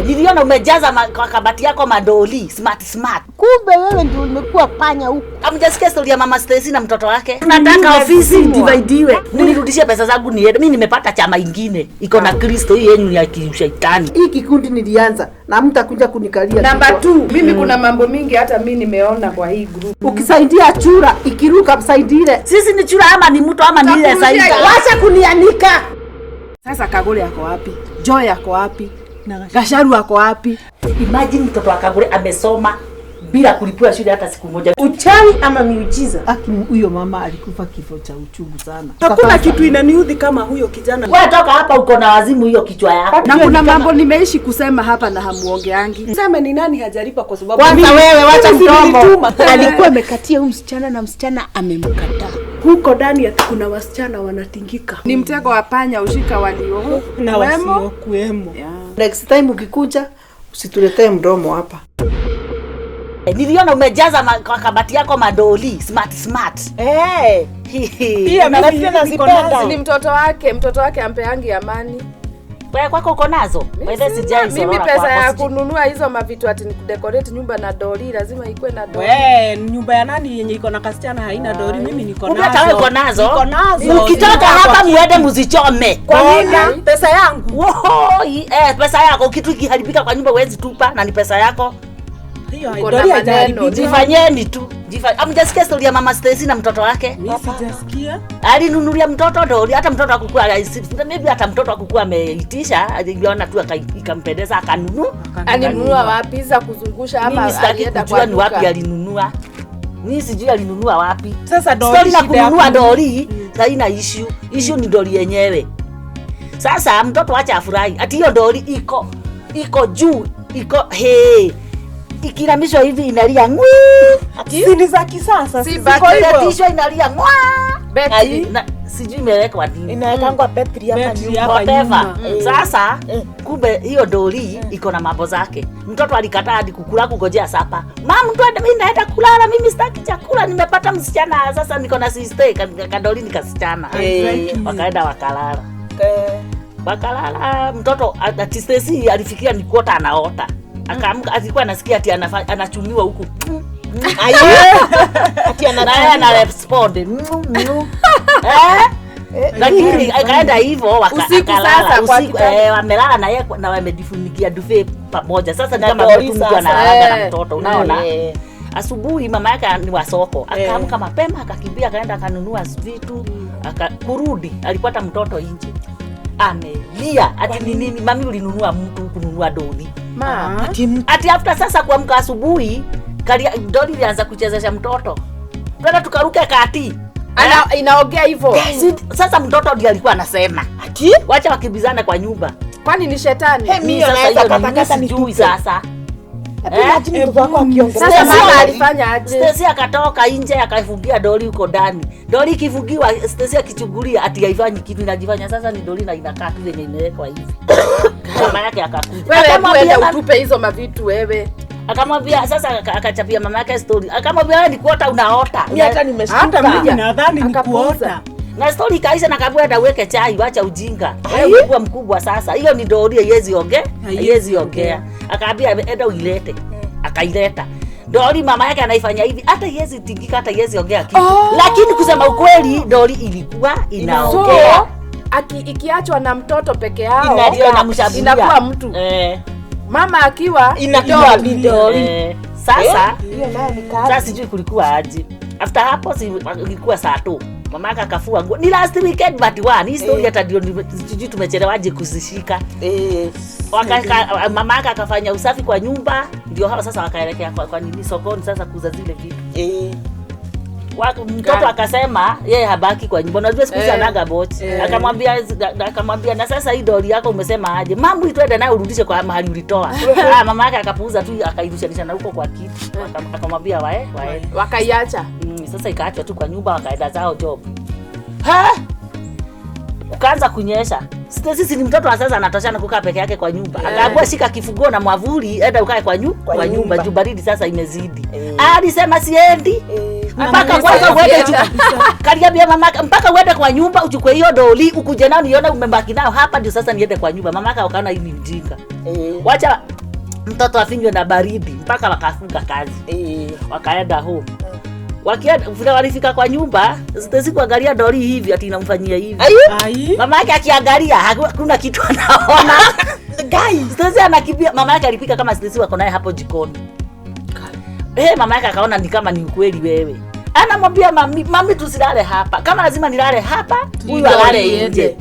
Niliona umejaza kwa kabati yako madoli smart smart. Kumbe wewe ndio umekuwa panya huku. Hamjasikia story ya mama Stacy na mtoto wake? Tunataka ofisi divide-iwe. Mnirudishie pesa zangu niende. Mimi nimepata chama ingine iko na Kristo, hii yenu ya kishetani. Hii kikundi nilianza na mtakuja kunikalia. Namba 2, mimi kuna mambo mingi hata mimi nimeona kwa hii group. Ukisaidia chura ikiruka msaidie. Sisi ni chura ama ni mtu ama ni ile Takurudishia. saidi? Wacha kunianika. Sasa Kagure ako wapi? Joy ako wapi? Gasharu ako wapi? Imagine mtoto wa Kagure amesoma bila kulipua shule hata siku moja. Uchawi ama miujiza? Aki huyo mama alikufa kifo cha uchungu sana. Hakuna kitu inaniudhi kama huyo kijana. Wewe toka hapa uko na wazimu hiyo kichwa yako. Na kuna mambo nimeishi kusema hapa na hamuongeangi. Sema ni nani hajalipa kwa sababu Kwanza mimi- wewe wacha mimi si mdomo. nilituma. Alikuwa amekatia huyu msichana na msichana amemkataa. Huko ndani ati kuna wasichana wanatingika. Ni mtego wa panya ushika walio Na wemo. wasiokuwemo. Next time ukikuja usituletee mdomo hapa. Niliona umejaza kwa kabati yako madoli smart smart. Eh. Pia Na mimi pia niko nazipenda. nazo. Ni mtoto wake ampeangi amani. Wewe kwako uko nazo? Wewe sijai Mimi sorora pesa kwako, ya sijui. kununua hizo mavitu ati ni kudecorate nyumba na doli lazima ikuwe na doli. We, nyumba ya nani yenye iko na kasichana haina dori? Mimi niko Kumbe nazo. hata wewe uko nazo? Niko nazo. Ukitoka Ziko hapa kwa muende muzichome. Kwa nini? Pesa yangu. Pesa yako kitu ikiharibika kwa nyumba huwezi tupa na ni pesa yako. Hiyo Uko na dori maneno. haijaharibika. Jifanyeni tu. Hamjasikia story ya mama Stacy na mtoto wake? Mimi sijasikia. Alinunulia mtoto doli, hata mtoto hakukua, maybe hata mtoto hakukua ameitisha, aliona tu ikampendeza akanunua. Alinunua wapi za kuzungusha ama Mimi sitaki alienda kujua kwa ni wapi duka? alinunua. Mimi sijui alinunua wapi. Sasa doli Story na shida ya kununua doli haina issue. Issue ni doli yenyewe. Sasa mtoto acha afurahi. Ati hiyo doli iko juu, iko he. Ikiramishwa hivi inalia ngwi. Si ni za kisasa. Si Si baki- ziko hivyo. Ikikatishwa inalia ngwa. Betri. Na sijui imewekwa nini. Inawekangwa betri hapa Betri nyuma. hapa Whatever. nyuma. Sasa kumbe hiyo doli iko na mambo zake. Mtoto alikataa hadi kukula kungojea supper. Mama twende, mimi naenda kulala, mimi sitaki chakula, nimepata msichana sasa niko na sister kadoli ni kasichana. Wakaenda wakalala. Wakalala mtoto ati Stacy alifikiria ni kuota anaota. Akaamka alikuwa anasikia ati anachumiwa huku. Ati Na yeye ana respond. Lakini akaenda hivyo Usiku akalala. sasa kwa Usiku, kitanda. Wamelala na yeye na wamejifunikia duvet pamoja. Sasa ni Na kama doli mtu sasa. analala na mtoto, unaona? Asubuhi mama yake ni wa soko, akaamka mapema akakimbia akaenda akanunua vitu, kurudi alipata mtoto nje. Amelia ati ni nini mami ulinunua mtu kununua doli. Ma. Ati after sasa kuamka asubuhi doli ilianza kuchezesha mtoto. Twende tukaruke kati. Inaongea hivyo. Sasa mtoto ndiye alikuwa anasema. Ati? Wacha wakimbizane kwa nyumba. Kwani ni shetani? He, Mimi mimi sasa naweza hiyo ni katakata mimi sijui nitupe. sasa. Hebu imagine mtoto wako akiongelea. Sasa Stacy mama alifanya aje? Stacy akatoka nje akafungia doli huko ndani. Doli ikifungiwa Stacy akichungulia ati haifanyi kitu inajifanya sasa ni doli na inakaa tu yenye imewekwa hivi. Mama yake akakuja. Wewe hebu Akamwambia enda utupe hizo mavitu wewe. Akamwambia sasa akachapia mama yake story. Akamwambia wewe ni kuota unaota. Mimi hata nimeshtuka. Hata mimi nadhani ni Akapuuza. kuota. Na story ikaisha na akaambiwa enda uweke chai, wacha ujinga. Wewe umekuwa mkubwa sasa. Hiyo ni doli haiwezi ongea, haiwezi ongea. Akaambia enda uilete. Akaileta. Doli mama yake anaifanya hivi, hata haiwezi tingika, hata haiwezi ongea kitu. Lakini kusema ukweli doli ilikuwa inaongea. So ikiachwa na mtoto peke yao Ndio inamshambulia. inakuwa mtu. Mama akiwa Inakuwa doli. bidoli. Sasa Hiyo nayo ni kazi. sasa sijui kulikuwa aje. After hapo si ilikuwa saa 2. Mama yake akafua nguo. Ni last weekend but one. Hii story hata ndio sijui tumechelewaje kuzishika. Mama yake akafanya usafi kwa nyumba, ndio hao sasa wakaelekea kwa nini sokoni sasa kuuza zile vitu. Mtoto akasema yeye habaki kwa nyumba. Unajua siku hizi anaga bochi. Akamwambia na sasa hii doli yako umesema aje? Mambo itwende nayo urudishe kwa mahali ulitoa. Mama yake akapuuza tu akairushanisha na huko kwa kiti. Akamwambia wae wae. Wakaiacha. Sasa ikaachwa tu kwa nyumba wakaenda zao job. Ha? Kukaanza kunyesha. Sisi ni mtoto wa sasa anatoshana kukaa peke yake kwa nyumba. Akaambiwa shika kifunguo na mwavuli, enda ukae kwa nyumba juu baridi sasa imezidi. Alisema siendi. Mpaka kwanza uende kariambia mamaka mpaka uende kwa nyumba uchukue hiyo doli ukuje nao nione umebaki nao hapa ndio sasa niende kwa nyumba. Mamaka akaona hii ni mjinga. Wacha mtoto afinywe na baridi mpaka wakafunga kazi. Wakaenda home. Wakienda vile walifika kwa nyumba, Stacy kuangalia doli hivi ati inamfanyia hivi. Mama yake akiangalia hakuna kitu anaona. Guys, Stacy anakimbia. Mama yake alipika kama Stacy wako naye hapo jikoni. Mama yake akaona ni kama ni ukweli wewe. Anamwambia mami tusilale hapa. Kama lazima nilale hapa, huyu alale nje.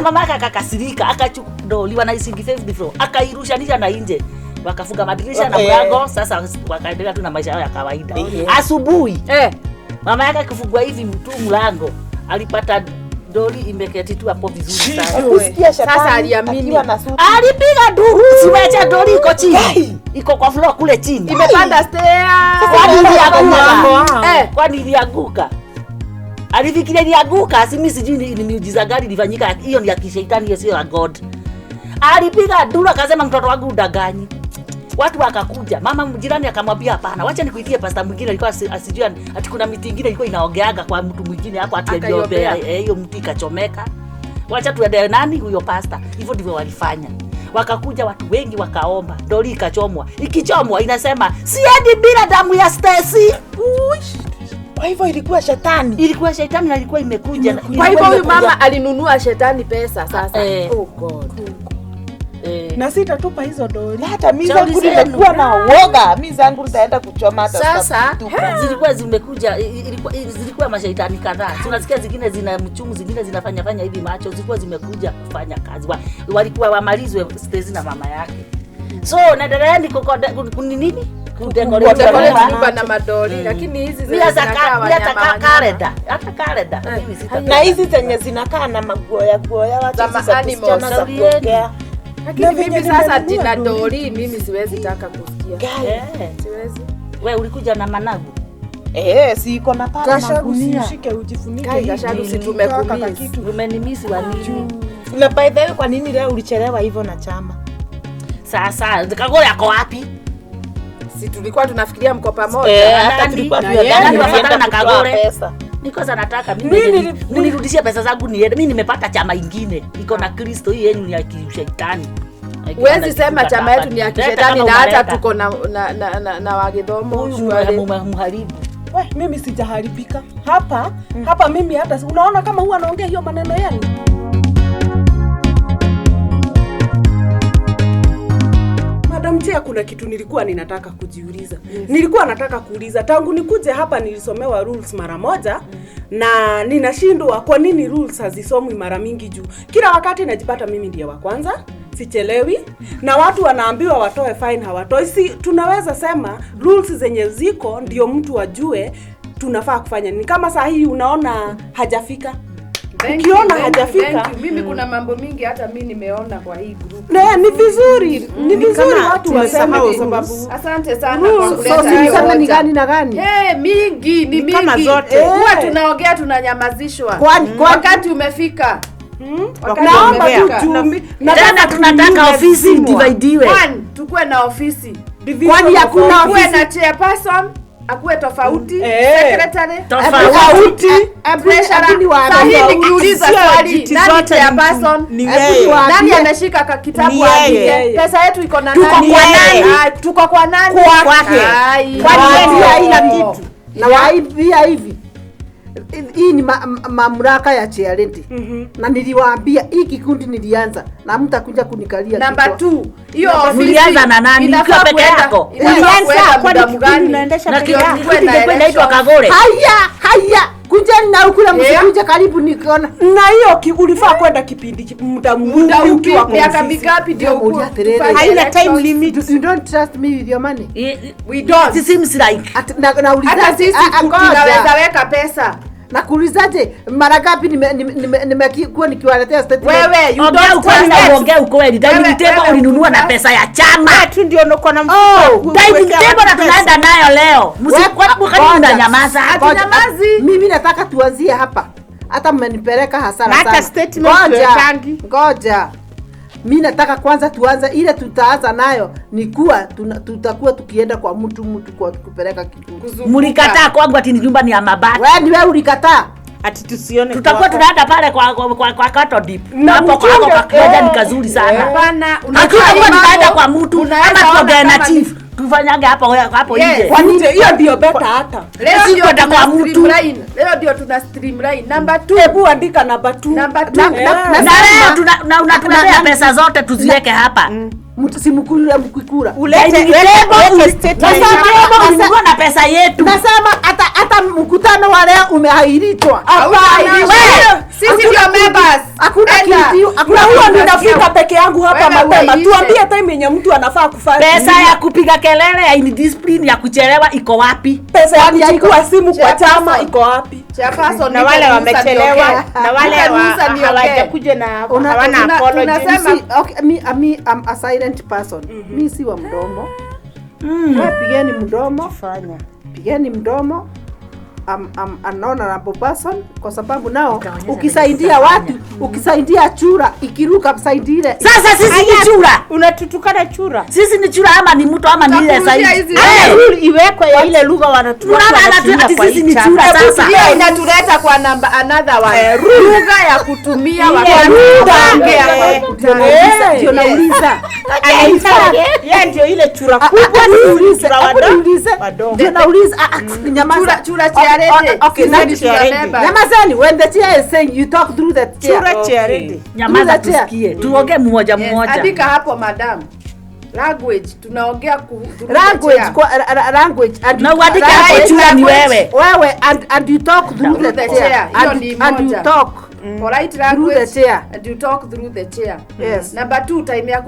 Mama yake akakasirika, akachukua doli wanaisingi fifth floor, akairushanisha na nje. Wakafunga madirisha na mlango, sasa wakaendelea tu na maisha yao ya kawaida. Asubuhi mama yake akifungua hivi mtu mlango, alipata doli imeketi tu hapo vizuri sana. Kusikia shetani aliamini. Alipiga duru, siwacha doli iko chini. Iko kwa floor kule chini. Imepanda stairs. Kwani ilianguka? Alifikiria ilianguka, si mimi sijui ni miujiza gani ilifanyika, hiyo ni ya kishetani, hiyo sio ya God. Alipiga duru akasema mtoto wangu udaganyi. Watu wakakuja, mama jirani akamwambia hapana, wacha nikuitie pastor mwingine alikuwa asijui ati kuna miti ingine ilikuwa inaongeaga kwa mtu mwingine hapo ati aliombea hiyo mti ikachomeka. Wacha tuende nani huyo pastor. Hivyo ndivyo walifanya. Wakakuja watu wengi wakaomba, doli ikachomwa. Ikichomwa inasema siendi bila damu ya Stacy. Kwa hivyo ilikuwa shetani. Ilikuwa shetani na ilikuwa imekuja. Kwa hivyo huyu mama alinunua shetani pesa sasa. Oh God. Na sitatupa hizo doli. Hata mimi zangu nitakuwa na uoga. Mimi zangu nitaenda kuchoma hata sasa. Zilikuwa zimekuja, zilikuwa mashaitani kadhaa. Tunasikia zingine zina mchungu, zingine zinafanya fanya hivi macho, zilikuwa zimekuja kufanya kazi. Walikuwa wamalizwe Stacy na mama yake. So naendeleeni kuni nini? Kudekorate nyumba na madoli, lakini hizi zinakaa wanyama. Hata kalenda. Mimi sita. Na hizi zenye zinakaa na magoya goya watu za kusichana za kuongea. Lakini mimi sasa jina doli mimi siwezi taka kusikia. Siwezi. Wewe ulikuja na managu? Si iko na pala na gunia. Usishike ujifunike. Gasharu si tumekumisi. Umenimisi wa nini? Na by the way kwa nini leo ulichelewa hivyo na chama? Sasa Kagore yako wapi? Si tulikuwa tunafikiria mko pamoja. Hata tulikuwa tunadhani na Kagore. Niko nataka mimi nirudishie pesa zangu niende. Mimi nimepata chama ingine. Iko na Kristo, hii yenu ni ya kishetani. Huwezi sema chama yetu ni ya kishetani na hata tuko na wagithomo. Huyu mharibu. We, mimi sijaharibika. Hapa hapa mimi hata unaona kama huwa anaongea hiyo maneno yenu. Madam Tia, kuna kitu nilikuwa ninataka kujiuliza. Yes. Nilikuwa nataka kuuliza tangu nikuje hapa nilisomewa rules mara moja na ninashindwa kwa nini rules hazisomwi mara mingi juu. Kila wakati najipata mimi ndiye wa kwanza, sichelewi na watu wanaambiwa watoe fine hawatoi. Si tunaweza sema rules zenye ziko ndio mtu ajue tunafaa kufanya nini. Kama saa hii unaona hajafika. Ukiona hajafika. Mimi kuna mambo mingi hata mimi nimeona kwa hii group. Na ni vizuri, ni vizuri watu waseme kwa sababu. Asante sana kwa kuleta hiyo. Sasa ni gani na gani? Mingi, ni mingi. Kama zote. Huwa tunaongea tunanyamazishwa. Wakati umefika. Naomba tu na tena tunataka ofisi dividiwe. One, tukue na ofisi. Kwani hakuna ofisi? Kuwe na chairperson. Akuwe tofauti, secretary tofauti, treasurer. Sasa nikiuliza swali, nani chairperson? Nani ameshika kitabu aandike? Pesa yetu iko na nani? Tuko kwa nani? Kwake. Kwani yeye haina kitu. Na waibia hivi. Hii ni mamlaka ya chairlady. Na niliwaambia hii kikundi nilianza na mtakuja kunikalia. Number 2, hiyo ofisi ulianza na nani? Ukiwa peke yako. Ulianza kwa nini unaendesha peke yako? Inaitwa Kagore. Haya. Kujeni na ukula msikuje karibu nikiona. Na hiyo ulifaa kwenda kipindi muda mwingi ukiwa kwa miaka mingapi ndio uko. Haina time limit. You don't trust me with your money. We don't. It seems like na ulizaje hata sisi tunaweza weka pesa. Na kuulizaje mara ngapi nimekuwa nikiwaletea statement. Wewe you don't trust. Ongea ukweli. Dining table ulinunua na pesa ya chama. Tu ndio uko na mfuko. Dining table na tunaenda nayo leo. Msikwa mnanyamaza. Hatunyamazi. Mimi nataka tuanzie hapa. Hata mmenipeleka hasara Na hata sana. statement Ngoja, tuwekangi. ngoja. Mi nataka kwanza tuanze ile tutaanza nayo ni kuwa tutakuwa tukienda kwa mtu kwa kupeleka kikundi. Mlikataa kwangu ati ni nyumba ni ya mabati. Wewe ni wewe ulikataa. Ati tusione Tutakuwa kwako. tunaenda pale kwa Cattle Dip. Na Hapo kwa mchunge, hapo kwa kiwanja ni kazuri sana. Hapana, Hakuna kuwa nitaenda kwa mtu unaweza ama tuongee ona na kama chief. Tufanyage hapo hapo Yes. nje. Kwa nini? Hiyo ndio better hata. Leo Si ndio kwenda tuna kwa mtu. streamline. Leo ndio tuna streamline. Number 2. Hebu andika namba 2. Number 2. Na leo tuna unatuletea pesa zote tuziweke hapa. Mtu simkula mkikula. Ulete Dining table ulete statement. Nasema ulinunua na pesa yetu. Nasema hata mkutano wa leo umeahirishwa. Wewe, Sisi ndio members. Hakuna Enda. kitu, Na hakuna huwa kitu. ninafika peke yangu hapa Wewe mapema. uiishe. Tuambie time yenye mtu anafaa kufanya. Pesa ya kupiga kelele ya indiscipline ya kuchelewa iko wapi? Pesa ya kuchukua simu kwa Chairperson. chama iko wapi? Chairperson, Na nipe wale ruhusa wamechelewa, niongee. na wale Nipe ruhusa niongee. hawajakuja na hawana apology. Unasema- See, okay, me, I'm a silent person. Mi si wa mdomo. Wewe pigeni mdomo. Fanya. Pigeni mdomo. I'm an honorable person kwa sababu nao ukisaidia watu, ukisaidia chura ikiruka msaidie. Sasa sisi ni chura. Unatutukana chura. Sisi ni chura ama ni mtu ama ni ile Tutakurudishia saizi. hizi Eh, Rule iwekwe ya ile lugha Unaona wanatumia ati kwa sisi hii ni chama. chura sasa. Hiyo inatuleta kwa namba another one. Lugha ya kutumia wakati lugha. tunaongea kwa mkutano. Ndio nauliza. Anaita yeye ndio ile chura kubwa, sisi ni chura wadogo. Ndio nauliza. Nyamaza. Chura chairete. Okay, Sisi ni chura chairete. members. Nyamazeni, when the chair is saying you talk through the chair. Chura chairete. Nyamaza Through the chair. tusikie. Tuongee mmoja Yes, mmoja. andika hapo madam. Language tunaongea through the Language chair. kwa language and Na uandike hapo chura ni wewe. Wewe and you talk through Through the the chair. chair. Hiyo ni And you moja. talk. Polite Through language the chair. and you talk through the chair. Yes. Number 2, time ya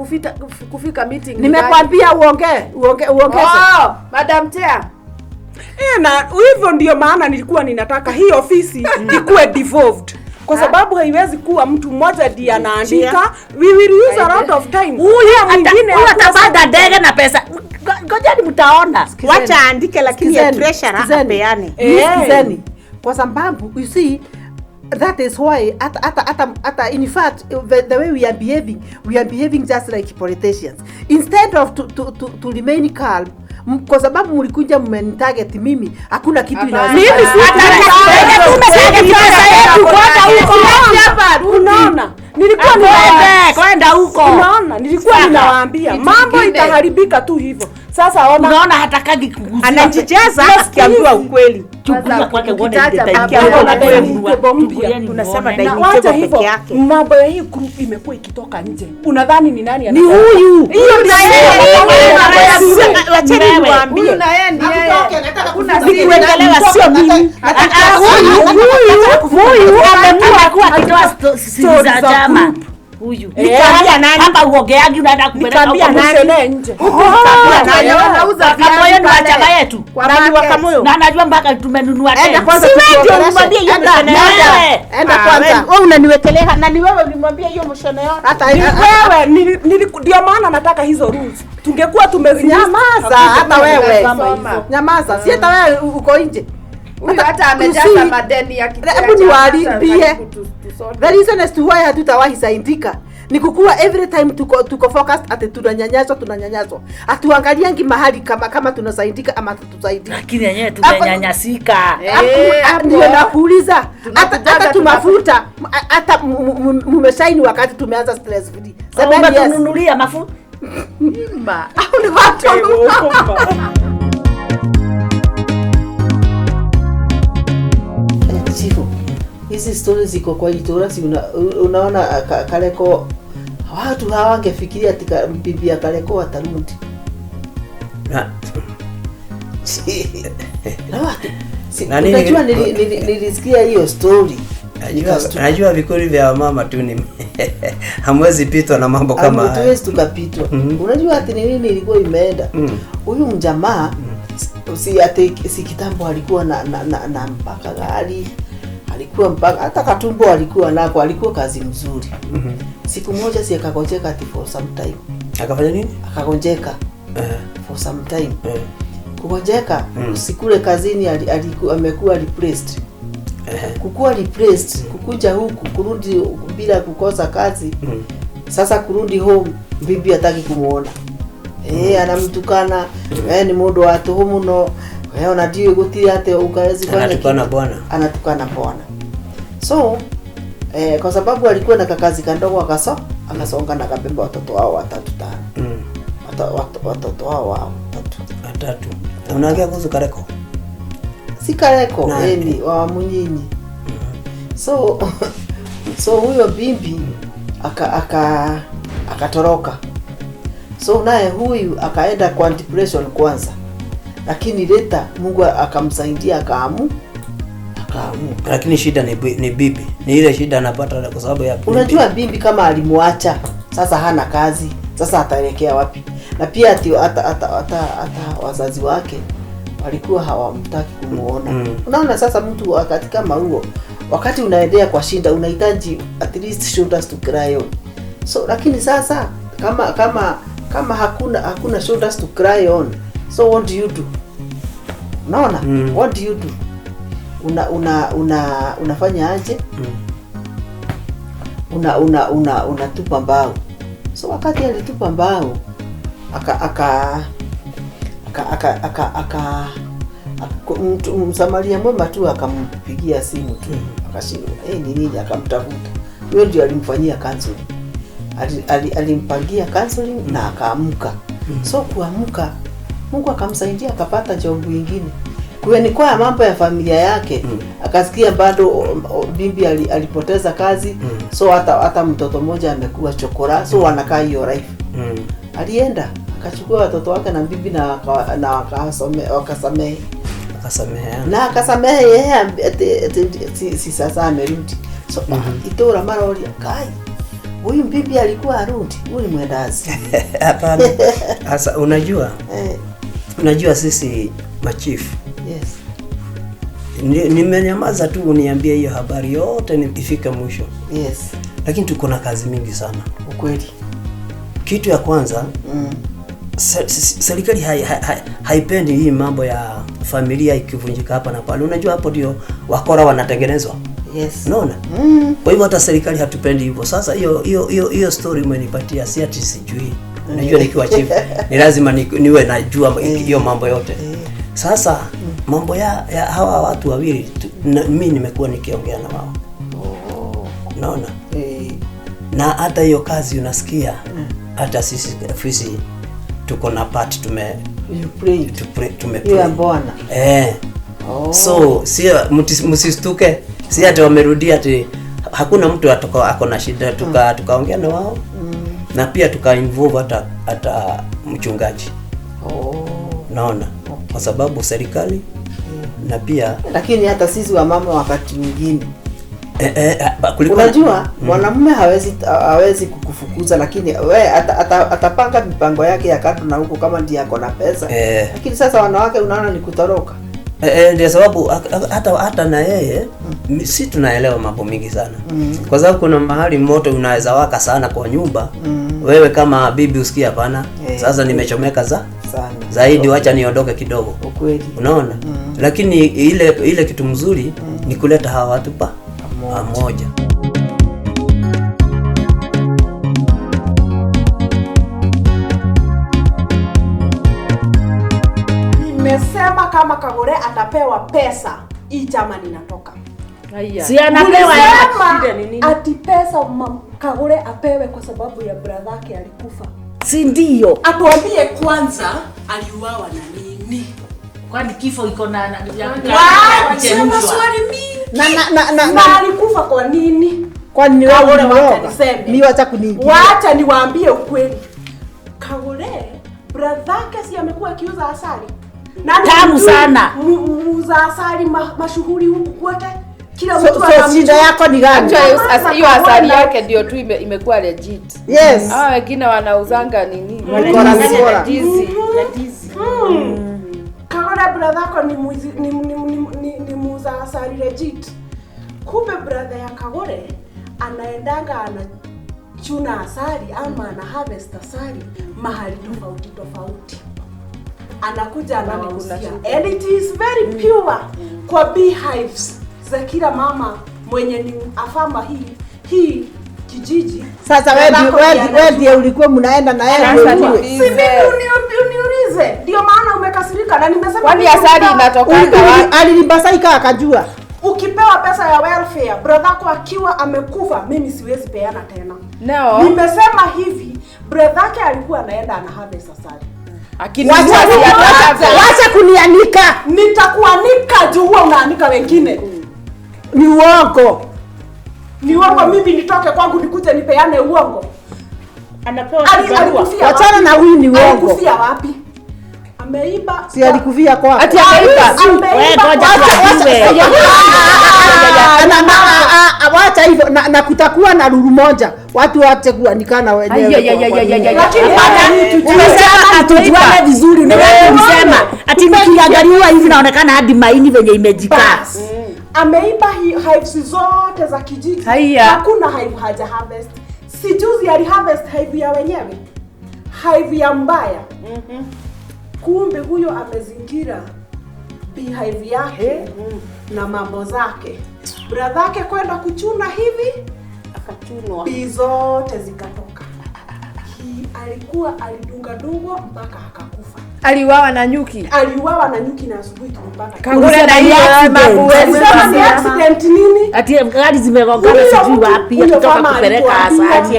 kufika meeting. ni Nimekwambia uongee, uongee, uongeze. gani? Oh, Madam Chair. Na hivyo ndio maana nilikuwa ninataka hii ofisi ikuwe devolved. Kwa sababu haiwezi kuwa mtu mmoja ndiye anaandika. We will use a lot of time. Huyu mwingine atapanda ndege na pesa. Ngojeni mtaona. Wacha aandike lakini ya Sikizeni, treasurer sikizeni. apeane. Sikizeni. Kwa sababu you see that is why at in fact the way we are behaving, we are behaving just like politicians. Instead of to remain calm, kwa sababu mlikuja mmenitarget mimi, hakuna kitu Hapana. inaweza. Mimi si Pesa yetu kwenda huko. Unaona? Nilikuwa Kwenda huko. Unaona? Nilikuwa ninawaambia mambo itaharibika tu hivyo. Sasa ona, Unaona hatakagi kugusia. Anajijaza akiambiwa ukweli. Chukulia kwake uone Ukitaja ile mambo time. ya Chukulieni Unasema muone. dining wacha table hivyo. peke yake. Mambo ya hii group imekuwa ikitoka nje. Unadhani ni nani Ni anasema? huyu. Hiyo ndio Wacheni Wewe. niwaambie. Huyu na yeye ndiye. Hakuna siri. Nikuelewa sio mimi. Huyu amekuwa akitoa siri za chama. Huyu. Nikaambia nani? Hapa uongeagi unaenda kupeleka Nikaambia huko. nani? Mshenee nje. Watu wenye wanauza Wakamoyo viazi ni wa pale. chama yetu. Kwa Nani market. Wakamoyo? Na anajua mpaka tumenunua Enda tena. kwanza Si wewe ndio tuongeleshe. ulimwambia hiyo Enda, mshene yote. Enda kwanza. Wewe unaniwekelea na ni wewe ulimwambia hiyo mshene yote. Hata Ni wewe ndio maana nataka hizo rules. Tungekuwa Nyamaza hata wewe. Soma. Nyamaza. Si hata wewe uko nje. Huyu hata amejaza madeni ya kitu. Hebu niwaambie. The reason as to why hatutawahi saidika ni kukua every time tuko focused ati tunanyanyaswa. Hatuangaliangi mahali kama tunasaidika ama hatusaidiki. Lakini yenyewe tumenyanyasika. Ndio nakuuliza. Hata tumafuta hata mumeshaini wakati tumeanza stress free. Semeni yes. Umetununulia mafuta. Au ni watu Chifu, hizi stories ziko kwa itura, si unaona Kareko watu hawangefikiria ati bibi ya Kareko atarudi. Na watu unajua nilisikia hiyo story. Najua vikuri vya wamama tu ni hamwezi pitwa na mambo kama haya. Hatuwezi tukapitwa. Unajua ati ni nini ilikuwa imeenda? Huyu mjamaa si kitambo alikuwa na mpaka gari, alikuwa mpaka hata katumbo alikuwa nako, alikuwa kazi mzuri. Siku moja si akagonjeka ati for some time. Akafanya nini? Akagonjeka for some time. Kugonjeka sikule kazini amekuwa replaced. Kukuwa Kukuja huku kurudi bila kukosa kazi. Sasa kurudi home bibi hataki kumuona. Anamtukana, ni mundu wa tuhu muno. Ona ndiyo gutiri ate ukawezi fanya. Anatukana bwana. Anatukana bwana. So kwa sababu alikuwa na kakazi kandogo akasonga na akabeba watoto wao watatu tano. Watoto wao watatu. Unaongea kuhusu Kareko? Si Kareko, ni wa Munyinyi. So huyo bibi akatoroka. So naye huyu akaenda kwa depression kwanza. Lakini leta Mungu akamsaidia akaamu. Lakini shida ni bibi. Ni ile shida anapata kwa sababu ya bibi. Unajua bibi kama alimuacha, sasa hana kazi, sasa ataelekea wapi? Na pia hata wazazi wake walikuwa hawamtaki kumuona. Unaona sasa mtu wakati kama huo, wakati unaendea kwa shinda unahitaji at least shoulders to cry on. So lakini sasa kama hakuna shoulders to cry on, so what do you do? Unaona? What do you do? Unafanya aje? Unatupa mbao. So wakati alitupa mbao aka Msamaria mwema tu akampigia simu tu. Akashindwa. Ni nini? Akamtafuta. Huyo ndio alimfanyia counseling. Alimpangia counseling na akaamka. So kuamka Mungu akamsaidia akapata job nyingine. Kwa kwa mambo ya familia yake akasikia bado bibi alipoteza kazi. So hata mtoto mmoja amekuwa chokora, so wanakaa hiyo life. Alienda akachukua watoto wake na bibi na wakasamehe. Na akasamehe yeye si sasa amerudi. So itora maroria kai huyu bibi alikuwa arudi, huyu ni mwendazi. Hapana. Sasa unajua? Unajua sisi machifu. Yes. Nimenyamaza tu uniambie hiyo habari yote ifike mwisho. Yes. Lakini tuko na kazi mingi sana. Ukweli. Kitu ya kwanza, serikali haipendi hii mambo ya familia ikivunjika hapa na pale. Unajua hapo ndio wakora wanatengenezwa. Yes. Unaona? Kwa hivyo hata serikali hatupendi hivyo. Sasa hiyo story umenipatia si ati sijui. Unajua nikiwa chief ni lazima niwe najua hiyo mambo yote. Sasa mambo ya hawa watu wawili mimi nimekuwa nikiongea na wao. Unaona? Na hata hiyo kazi unasikia hata sisi ofisi tuko na part tume pray. Bwana. So sio msistuke, si ati wamerudia ati hakuna mtu ako na shida. Tukaongea na wao. Na pia tuka involve hata mchungaji. Naona kwa sababu serikali na pia lakini hata sisi wa mama wakati mwingine unajua mwanamume hawezi kukufukuza, lakini we atapanga mipango yake ya kando na huko kama ndiye ako na pesa. Lakini sasa wanawake unaona ni kutoroka. Ndio sababu hata na yeye si tunaelewa mambo mingi sana. Kwa sababu kuna mahali moto unaweza waka sana kwa nyumba. Wewe kama bibi usikia hapana. Sasa nimechomeka sana zaidi, wacha niondoke kidogo. Ukweli. Unaona? Lakini ile kitu mzuri ni kuleta hawa watu pamoja. Nimesema kama Kagore atapewa pesa, hii chama ninatoka. Si anapewa shida ni nini? Ati pesa Kagore apewe kwa sababu ya brother yake alikufa. Si ndio? Atuambie kwanza aliuawa na nini? Kwani kifo iko na maswali mingi. Na alikufa kwa nini? Kwani ni wewe unaoga? Mimi wacha kuniingia. Wacha niwaambie ukweli. Kagore brother yake si amekuwa akiuza asali. Tamu sana. Muuza asali mashuhuri huku kwote. Kila mtu so shida yako ni gani? Hiyo asali yake ndio tu imekuwa legit. Yes. Hawa wengine wanauzanga nini? Ndizi. Kagore brother yako ni muuza asali legit. Kumbe brother ya Kagore anaendanga anachuna asali ama ana harvest asali mahali tofauti tofauti. Anakuja anawauzia. And it is very pure kwa beehives za kila mama mwenye ni afama hii kijiji. Sasa wewe ndiye ulikuwa mnaenda na yeye wewe. Si mimi uniulize. Ndio maana umekasirika na nimesema kwani asali inatoka wapi? Alilibasaika akajua. Ukipewa pesa ya welfare, brother yako akiwa amekufa, mimi siwezi peana tena. No. Nimesema hivi, brother yake alikuwa anaenda ana harvest asali. Wacha kunianika. Nitakuanika juu huwa unaanika wengine. Ni uongo. Ni uongo, mimi nitoke kwangu nikuje nipeane uongo. Anapewa kibarua. Wachana na huyu ni uongo. Alikufia wapi? Ameiba. Si alikufia kwako. Ati ameiba. Wewe ngoja tuwe. Wacha hivyo na kutakuwa na ruru moja. Watu waache kuanikana wenyewe. Lakini umesema atujuane vizuri, unaweza kusema ati nikiangaliwa hivi naonekana hadi maini venye imejikaa. Ameiba hives zote za kijiji. Hakuna hive haja harvest. Si juzi ali harvest hive ya wenyewe. Hive ya mbaya. Kumbe huyo amezingira beehive yake na mambo zake. Brother yake kwenda kuchuna hivi akachunwa. Bee zote zikatoka. Alikuwa alidunga dungwa mpaka akakufa. Aliuawa na nyuki. Aliuawa na nyuki na asubuhi tulimpata. Kangure na hiyo mabuwezi. Accident nini? Ati gari zimegongana sijui wapi akitoka kupeleka asali.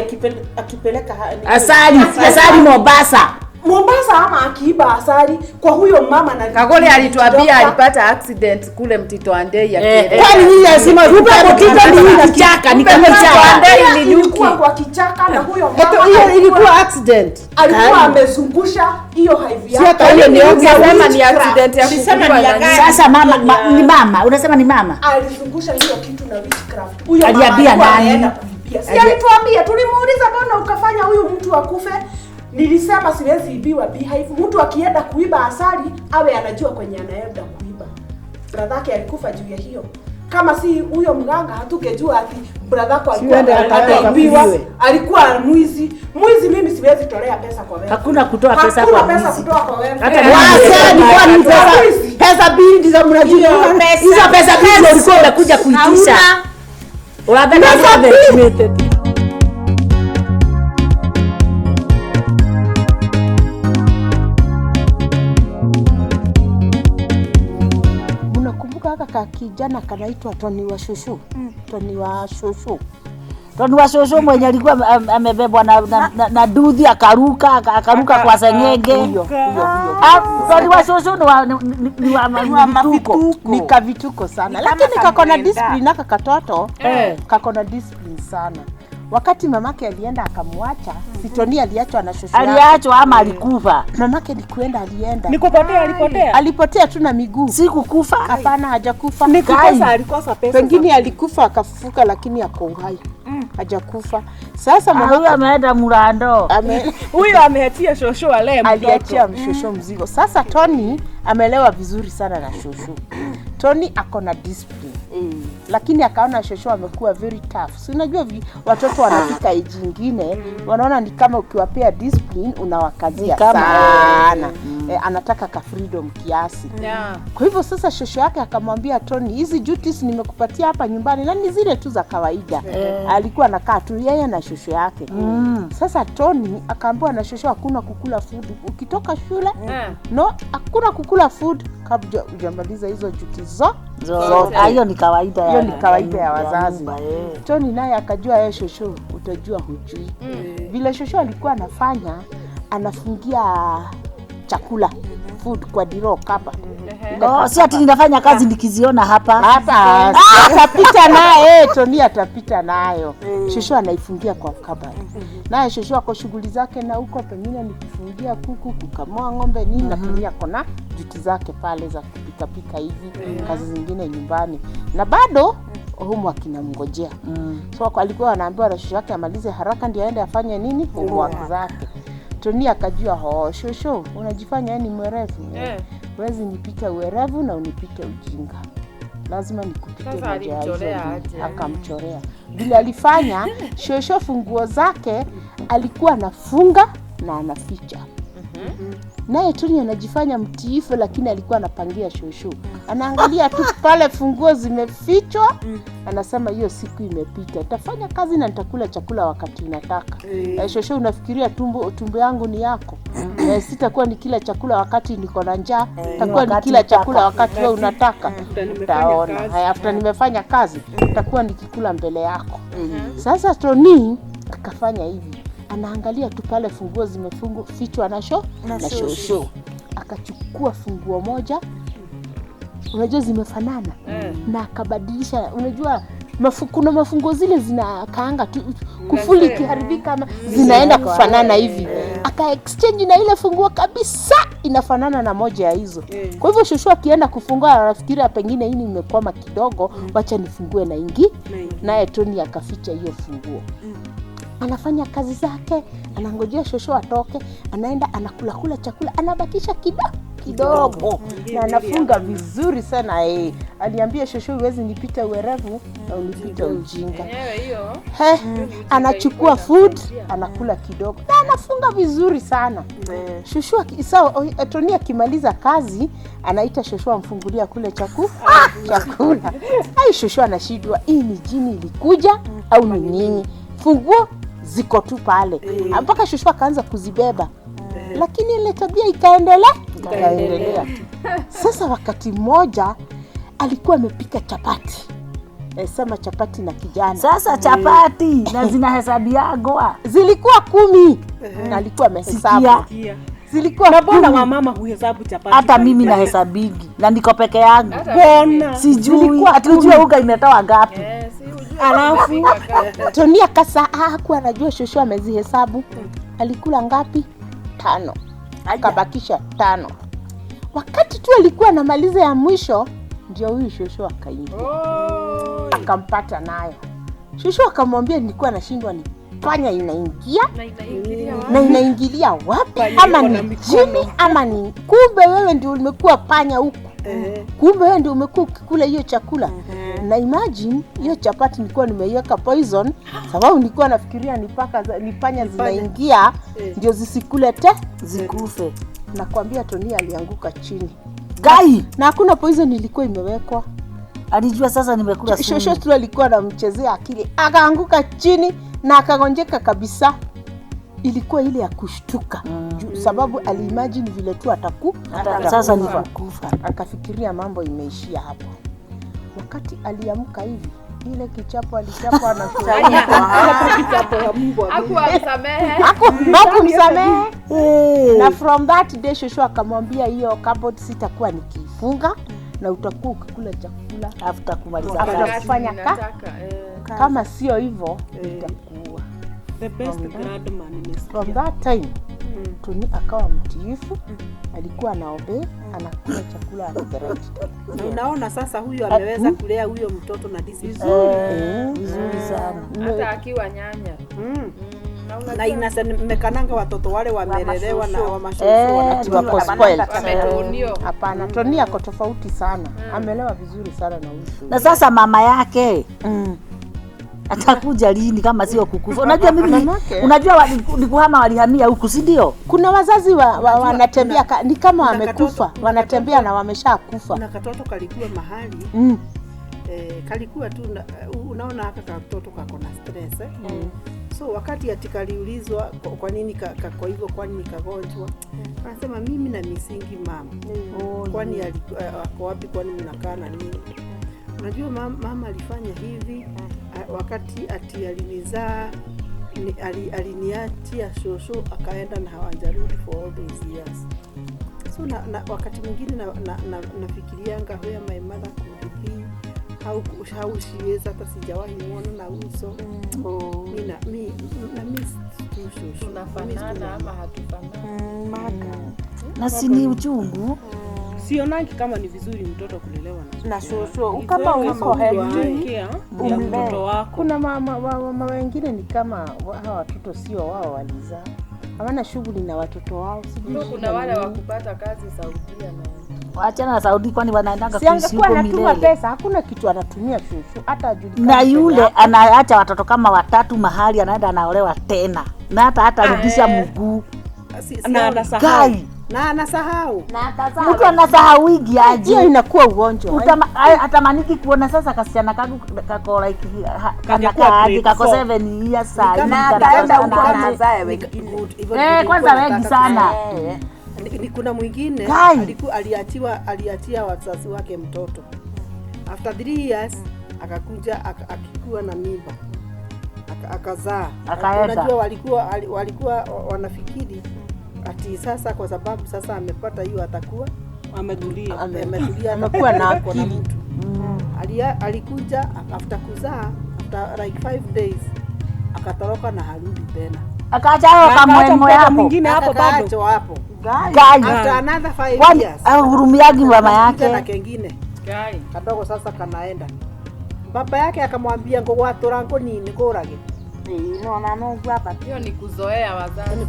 Akipeleka asali Mombasa. Mombasa ama akiiba asali kwa huyo mama na Kagole alituambia alipata accident kule Mtito Andei akielekea. Kwani nyinyi lazima Mtito ni kichaka, ni kama kichaka. Ni nyuki kwa kichaka na huyo mama. Hiyo ilikuwa accident. Alikuwa amezungusha hiyo hive yake. Hiyo ni ungesema ni accident ya kukua. Sasa mama ni mama, unasema ni mama. Alizungusha hiyo kitu na witchcraft. Huyo mama aliambia nani? Si alituambia, tulimuuliza mbona ukafanya huyu mtu akufe? Nilisema siwezi ibiwa beehive. Mtu akienda kuiba asali awe anajua kwenye anaenda kuiba. Brother yake alikufa juu ya hiyo. Kama si huyo mganga hatungejua ati brother yako alikuwa anaibiwa, alikuwa mwizi. Mwizi mimi siwezi tolea pesa kwa wewe. Hakuna kutoa pesa kwa mwizi. Hakuna pesa kutoa kwa wewe. Hata ni kwa pesa bindi za mnajua. Hizo pesa bindi ulikuwa umekuja kuitisha. Unataka nini? Kaka kijana kanaitwa Tony wa Shushu. Tony wa Shushu. Tony wa Shushu mwenye alikuwa amebebwa na duthi akaruka kwa sengenge. Huyo. Tony wa Shushu ni wa mavituko. Ni kavituko sana. Lakini kako na discipline aka katoto. Kako na discipline sana. Wakati mamake alienda akamwacha, si Tony aliachwa na shosho yake. Aliachwa ama alikufa? Mamake ni kuenda alienda. Nikupotea alipotea. Alipotea tu na miguu. Si kukufa? Hapana, hajakufa. Nikukosa alikosa pesa. Pengine alikufa akafufuka lakini ako uhai. Hajakufa. Sasa mamake ameenda Murando. Huyo ameachia shosho ale mtoto. Aliachia mshosho mzigo. Sasa Tony amelewa vizuri sana na shosho. Tony ako na discipline. Lakini akaona shosho amekuwa very tough. Si unajua watoto wanafika age nyingine, wanaona ni kama ukiwapea discipline unawakazia sana. Anataka ka freedom kiasi. Kwa hivyo sasa shosho yake akamwambia Tony, hizi duties nimekupatia hapa nyumbani na ni zile tu za kawaida. Alikuwa anakaa tu yeye na shosho yake. Sasa Tony akaambiwa na shosho hakuna kukula food ukitoka shule. No, hakuna kukula food kabla hujamaliza hizo duties zote. Hiyo ni kawaida. Hiyo ni kawaida ya wazazi. Tony naye akajua yeye shosho utajua hujui. Vile shosho alikuwa anafanya, anafungia chakula food kwa diro kapa. Oh, si ati ninafanya kazi nikiziona hapa. Hapa atapita naye, Tony atapita nayo. Shosho anaifungia kwa kabati. Naye shosho ako shughuli zake na huko pengine ni kufungia kuku, kukamua ng'ombe nini na Tony ako na duty zake pale za kupika pika hivi, kazi zingine nyumbani. Na bado homework inamngojea. So alikuwa anaambiwa na shosho yake amalize haraka ndio aende afanye nini homework zake. Tony akajua, ho shosho unajifanya ni mwerevu. Wezi nipite uwerevu na unipite ujinga. Lazima nikupite moja ya hizo. Akamchorea. Vile alifanya, shosho funguo zake alikuwa anafunga na anaficha. Naye Tony anajifanya mtiifu, lakini alikuwa anapangia shosho. Anaangalia tu pale funguo zimefichwa, anasema hiyo siku imepita, nitafanya kazi na nitakula chakula wakati unataka. Shosho, unafikiria tumbo yangu ni yako? Sitakuwa nikila chakula wakati niko na njaa, nitakuwa nikila chakula wakati wewe unataka. Utaona. Haya, after nimefanya kazi, nitakuwa nikikula mbele yako. Sasa Tony akafanya hivi. Anaangalia tu pale funguo zimefichwa na shosho. Akachukua funguo moja, unajua zimefanana, na akabadilisha. Unajua kuna mafunguo zile zinakaanga tu, kufuli ikiharibika ama zinaenda kufanana hivi. Aka exchange na ile funguo kabisa inafanana na moja ya hizo. Kwa hivyo shosho akienda kufungua anafikiria pengine hii nimekwama kidogo, wacha nifungue na ingi. Naye Tony akaficha hiyo funguo. Anafanya kazi zake, anangojea shosho atoke, anaenda anakula chakula, anabakisha kidogo na anafunga vizuri sana. Aliambia shosho, huwezi nipita uwerevu na unipita ujinga. Anachukua food, anakula kidogo na anafunga vizuri sana. Shosho Tony akimaliza kazi, anaita shosho amfungulia kule chakula. Ai, shosho anashindwa, hii ni jini ilikuja au ni nini? Funguo ziko tu pale. Mpaka shosho akaanza kuzibeba. Lakini ile tabia ikaendelea. Sasa wakati mmoja alikuwa amepika chapati. Sema chapati na kijana. Sasa chapati na zinahesabiagwa. Zilikuwa 10 na alikuwa amehesabu. Zilikuwa na mbona wamama huhesabu chapati? Hata mimi nahesabigi na niko peke yangu. Mbona? Sijui atujue unga imetoa ngapi. Alafu Tony akasa hakuwa anajua shosho amezihesabu. Alikula ngapi? 5. Akabakisha 5. Wakati tu alikuwa anamaliza ya mwisho, ndio huyu shosho akaingia. Akampata nayo. Shosho akamwambia, nilikuwa nashindwa ni panya inaingia na inaingilia wapi? Ama ni jini ama ni kumbe wewe ndio umekuwa panya huku. Kumbe wewe ndio umekuwa ukikula hiyo chakula. Na imagine hiyo chapati nilikuwa nimeiweka poison, sababu nilikuwa nafikiria ni paka ni panya zinaingia ndio zisikule zikufe. Nakwambia Tony alianguka chini. Gai, na hakuna poison ilikuwa imewekwa. Alijua sasa nimekula sumu. Shosho tu alikuwa anamchezea akili. Akaanguka chini na akagonjeka kabisa. Ilikuwa ile ya kushtuka. Sababu aliimagine vile tu atakufa. Sasa ni kufa. Akafikiria mambo imeishia hapo. Wakati aliamka hivi, ile kichapo alichapwa na kichapo ya Mungu. Hakumsamehe. Hakumsamehe. Na from that day shosho akamwambia hiyo cupboard sitakuwa nikiifunga na utakuwa ukikula chakula after kumaliza kufanya kama sio hivyo itakuwa the best grandma nimesikia. From that time Tony akawa mtiifu, alikuwa anaobey, anakula chakula at the right time. Unaona sasa huyu ameweza kulea huyo mtoto na discipline vizuri sana. Hata akiwa nyanya. Na inasemekananga watoto wale wamelelewa na wamashosho wako spoiled. Hapana, Tony ako tofauti sana. Amelewa vizuri sana na huyu. Na sasa mama yake atakuja lini kama sio kukufa? Unajua mimi unajua ni kuhama walihamia huku, si ndio? Kuna wazazi wanatembea ni kama wamekufa, wanatembea na wameshakufa. Na katoto kalikuwa mahali kalikuwa tu unaona haka katoto kako na stress So wakati ati kaliulizwa kwa nini kako hivyo, kwa nini kagonjwa, anasema mimi na misingi mama. Kwani ako wapi, kwani mnakaa na nini? Unajua mama alifanya hivi wakati ati alinizaa, aliniachia shosho akaenda na hawajarudi for all those years. So na wakati mwingine nafikirianga where my mother could be, how she is, hata sijawahi muona na uso. Mimi na shosho. Tunafanana ama hatufanani? Na si ni uchungu. Sionangi kama ni vizuri mtoto kulelewa na shosho. Kama uko healthy mtoto wako. Kuna mama wengine ni kama hawa watoto sio wao walizaa. Hawana shughuli na watoto wao. Kuna wale wa kupata kazi Saudia na Waachana na Saudi, kwani wanaendanga kuishi huko milele. Pesa hakuna kitu anatumia shosho hata ajulikani. Na yule anaacha watoto kama watatu mahali anaenda anaolewa tena. Na hata rudisha mguu. Na anasahau. Na anasahau. Mtu anasahau wigi aje. Hiyo inakuwa ugonjwa. Atamaniki kuona sasa kasichana kangu kako like kana kako 7 years sasa. Na ataenda huko anazae wengine. Kwanza wengi sana. Ni kuna mwingine alikuwa aliachia wazazi wake mtoto. After 3 years akakuja akikuwa na mimba. Akazaa. Unajua walikuwa wanafikiri ati sasa kwa sababu sasa amepata hiyo atakuwa ametulia. Ametulia, amekuwa na akili. Mtu. Alikuja after kuzaa, after like 5 days akatoroka na harudi tena. Akaacha hapo kama hapo mwingine hapo bado hapo. After another 5 years. Hurumiagi mama yake. Na kengine. Kadogo sasa kanaenda. Baba yake akamwambia ngo gwatura ngo nini ngurage. No na no hapa. Hiyo ni kuzoea wazazi.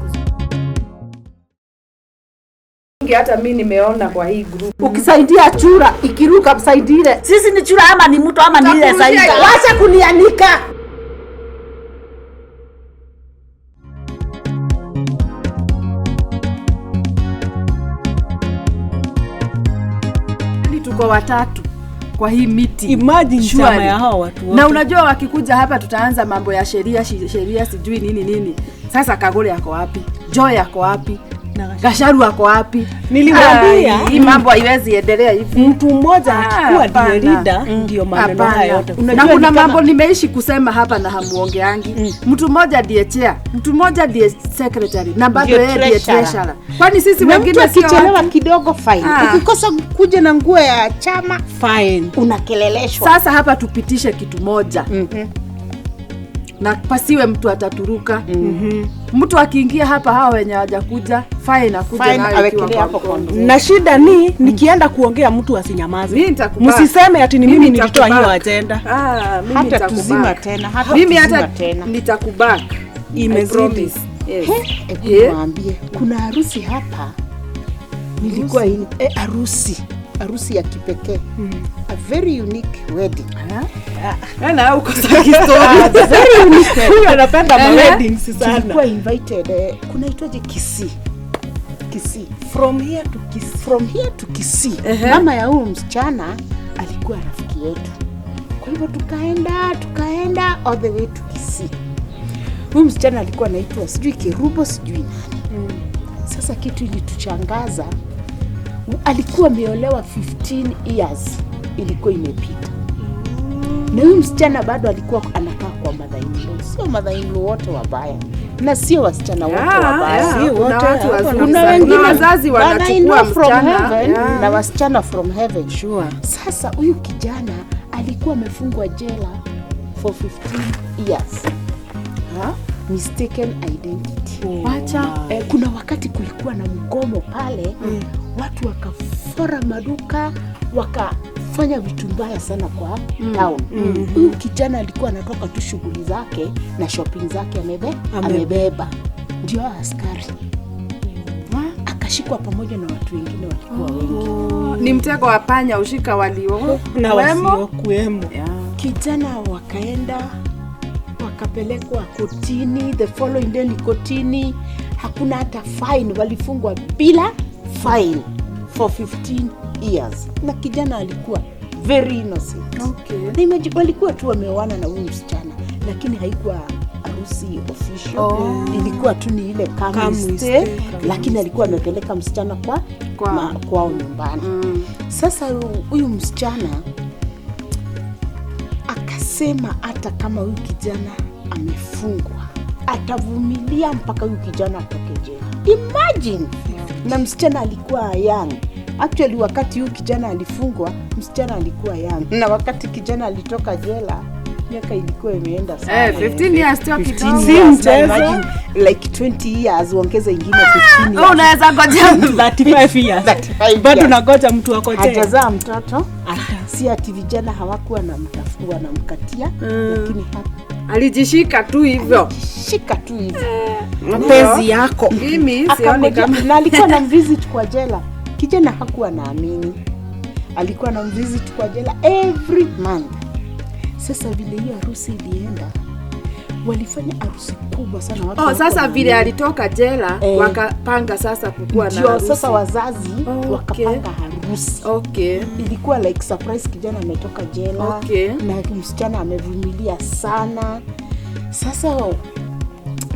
Hata mimi nimeona kwa hii group. Ukisaidia chura ikiruka msaidie. Sisi ni chura ama ni mtu ama ni ile saidia. Wacha kunianika. Tuko watatu kwa hii miti. Imagine chama ya hao watu wote. Na unajua wakikuja hapa tutaanza mambo ya sheria sijui nini nini. Sasa Kagole yako wapi? Joy yako wapi? Gasharu wako wapi? Niliwaambia hii mambo haiwezi endelea hivi. Mtu mmoja akikuwa ndiye leader ndio maneno haya yote. Na kuna mambo nimeishi kusema hapa na hamuongeangi. Mtu mmoja ndiye chair, mtu mmoja ndiye secretary na bado yeye ndiye treasurer. Kwani sisi wengine sio ukichelewa kidogo fine. Ukikosa kuja na nguo ya chama fine. Unakeleleshwa. Sasa hapa tupitishe kitu moja. Na pasiwe mtu ataturuka. Mtu akiingia hapa hao wenye hawajakuja fine akuja nayo ikiwa hapo kwa. Na shida ni nikienda kuongea mtu asinyamaze. Msiseme ati ni mimi nilitoa hiyo agenda. Mimi hata tuzima tena, hata mimi hata nitakubak. Imezidi. Yes. Niwaambie kuna harusi hapa. Nilikuwa harusi ya kipekee. A very unique wedding. Na uko story. Very unique. Huyu anapenda weddings sana. Tulikuwa invited kunaitwaje Kisii. Kisii. From here to Kisii. From here to Kisii. Mama ya huyu msichana alikuwa rafiki yetu. Kwa hivyo tukaenda all the way to Kisii. Huyu msichana alikuwa anaitwa sijui Kerubo sijui nani. Sasa kitu ilituchangaza, alikuwa ameolewa 15 years ilikuwa imepita. Na huyu msichana bado alikuwa anakaa kwa mother-in-law. Sio mother-in-law wote wabaya. Na sio wasichana wote wabaya. Si wote. Kuna wengine wazazi wanachukua msichana na wasichana from heaven. Sure. Sasa huyu kijana alikuwa amefungwa jela for 15 years. Mistaken identity. Wacha. Kuna wakati kulikuwa na mgomo pale, watu wakafora maduka, wakafanya vitu mbaya sana kwa town. Huyu kijana alikuwa anatoka tu shughuli zake na shopping zake amebeba. Ndio askari. Akashikwa pamoja na watu wengine walikuwa wengi. Ni mtego wa panya ushika walio na wasiokuwemo. Kijana wakaenda wakapelekwa kotini, the following day ni kotini, hakuna hata fine, walifungwa bila fine for 15 years. Na kijana alikuwa very innocent. Okay. Na walikuwa tu wameoana na huyu msichana, lakini haikuwa harusi official. Ilikuwa tu ni ile come stay, lakini alikuwa amepeleka msichana kwa kwao nyumbani. Sasa huyu msichana akasema hata kama huyu kijana amefungwa atavumilia mpaka huyu kijana atoke jela. Imagine. Na msichana alikuwa young. Actually wakati huyu kijana alifungwa, msichana alikuwa young. Na wakati kijana alitoka jela, miaka ilikuwa imeenda sana. 15 years sio kidogo. Si mchezo. Like 20 years uongeze ingine 15 years. Unaweza ngoja 35 years. Bado unangoja mtu akoje. Hajazaa mtoto. Si ati vijana hawakuwa na mtafua na mkatia, lakini hapa alijishika tu hivyo. Shika tu hivyo. Mapenzi yako. Mimi sioni kama na alikuwa na visit kwa jela. Kijana hakuwa naamini. Alikuwa na visit kwa jela every month. Sasa vile hiyo harusi ilienda, Walifanya harusi kubwa sana, watu Oh, walikuwa sasa vile wanaamini. alitoka jela wakapanga sasa kukuwa na Ndio harusi. sasa wazazi Okay. wakapanga harusi. Okay. Ilikuwa like surprise, kijana ametoka jela Okay. na msichana amevumilia sana. Sasa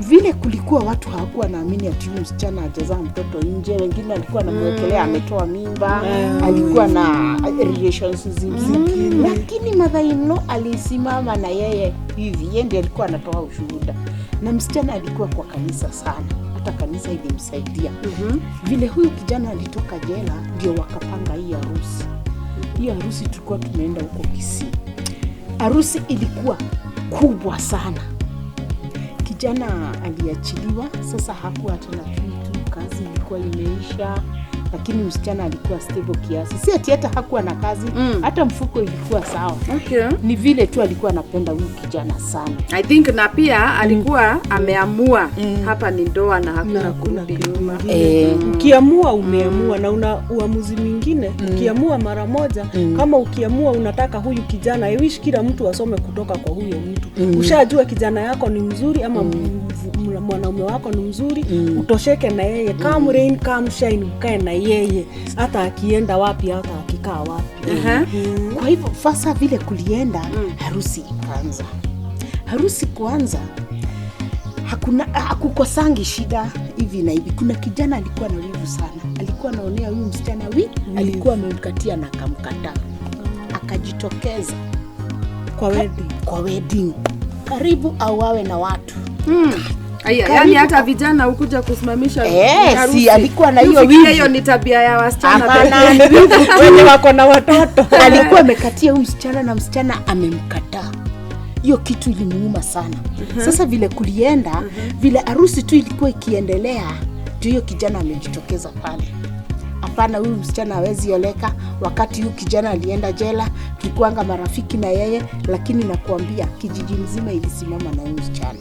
vile kulikuwa watu hawakuwa naamini ati huyu msichana hajazaa mtoto nje, wengine alikuwa anamwekelea ametoa mimba, alikuwa na relations zingine, lakini mother in law alisimama na yeye hivi, yeye ndiye alikuwa anatoa ushuhuda, na msichana alikuwa kwa kanisa sana, hata kanisa ilimsaidia. Vile huyu kijana alitoka jela, ndio wakapanga hii harusi. Hiyo harusi tulikuwa tumeenda huko Kisii. Harusi ilikuwa kubwa sana. Kijana aliachiliwa, sasa hakuwa hata na kitu, kazi ilikuwa imeisha, lakini msichana alikuwa stable kiasi, si ati hata hakuwa na kazi, hata mfuko ilikuwa sawa. Okay. Ni vile tu alikuwa anapenda huyu kijana sana. I think na pia alikuwa ameamua hapa ni ndoa na hakuna kurudi nyuma. Ukiamua umeamua, na una uamuzi mwingine ukiamua mara moja. Kama ukiamua unataka huyu kijana, I wish kila mtu asome kutoka kwa huyo mtu. Ushajua kijana yako ni mzuri ama mwanaume wako ni mzuri, utosheke na yeye. Come rain, come shine, ukae na yeye hata akienda wapi, hata akikaa wapi. Kwa hivyo sasa vile kulienda, harusi ikaanza. Harusi kuanza, hakuna hakukosangi shida hivi na hivi. Kuna kijana alikuwa na wivu sana, alikuwa anaonea huyu msichana alikuwa amemkatia na akamkataa, akajitokeza Kwa wedding. Kwa wedding, karibu auawe na watu. Aya, Karibu yani hata vijana hukuja kusimamisha harusi. Si alikuwa na hiyo Ufikirie wivu. hiyo ni tabia ya wasichana Hapana, pekee. ni wivu tu. Wenye wako na watoto. Alikuwa amekatia huyu msichana na msichana amemkataa. Hiyo kitu ilimuuma sana. Sasa vile kulienda, vile harusi tu ilikuwa ikiendelea, ndio hiyo kijana amejitokeza pale. Hapana, huyu msichana hawezi oleka. Wakati huyu kijana alienda jela, tulikuanga marafiki na yeye, lakini nakuambia kijiji mzima ilisimama na huyu msichana.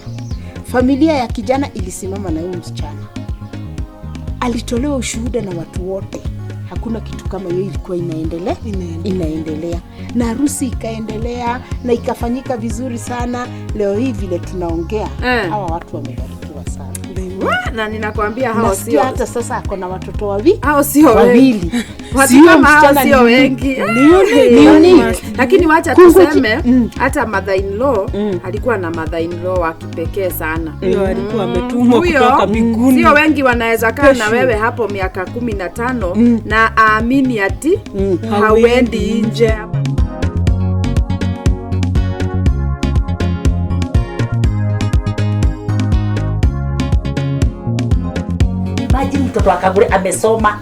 Familia ya kijana ilisimama na huyu msichana. Alitolewa ushuhuda na watu wote. Hakuna kitu kama hiyo ilikuwa inaendelea. Na harusi ikaendelea na ikafanyika vizuri sana. Leo hii vile tunaongea, hawa watu wamebarikiwa sana. Wa, na ninakwambia hao Nasikia sio hata sasa ako na watoto hao sio wawili. Watu Sio kama hao msichana sio ni wengi. Ni unique. Lakini wacha tuseme hata mother in law alikuwa na mother in law wa kipekee sana. Huyo alikuwa ametumwa Huyo, kutoka mbinguni. Sio wengi wanaweza kaa na Kesho. wewe hapo miaka 15 na aamini ati hauendi nje. Imagine mtoto wa Kagure amesoma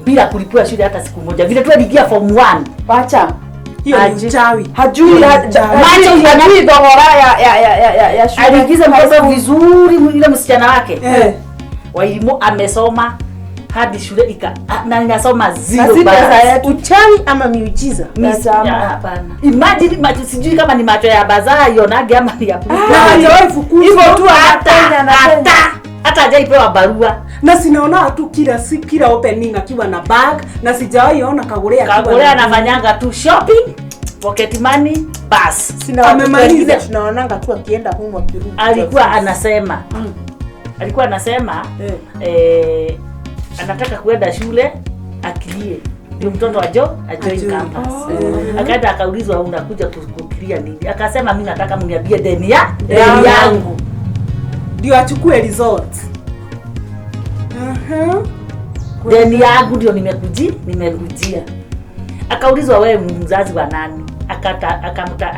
bila kulipiwa shule hata siku moja. Vile tu aliingia form 1. Wacha. Hiyo ni uchawi. Hajui Macho hajui dogora ya shule. Aliingiza mtoto vizuri yule msichana wake. Wairimu amesoma hadi shule ika na inasoma zero Na si pesa balance. yetu. Uchawi ama miujiza? Hapana. Imagine macho, sijui kama ni macho ya bazaa ionage ama ni ya Na hajawahi fukuzwa. Hivyo tu hata hajaipewa barua. Na sinaona tu kila si kila opening akiwa na bag, na sijawahi ona Kagure akiwa Kagure na anafanyanga tu shopping, pocket money, bas. Sina watoto Amemaliza. wengine tunaonanga tu akienda humu akirudi. Alikuwa anasema alikuwa anasema anataka kuenda shule akilie ndio mtoto ajoin campus. Akaenda akaulizwa unakuja kukilia nini? Akasema mimi nataka mniambie deni yangu. Ndio achukue result. Deni yangu ndio nimekujia. Akaulizwa wewe mzazi wa nani?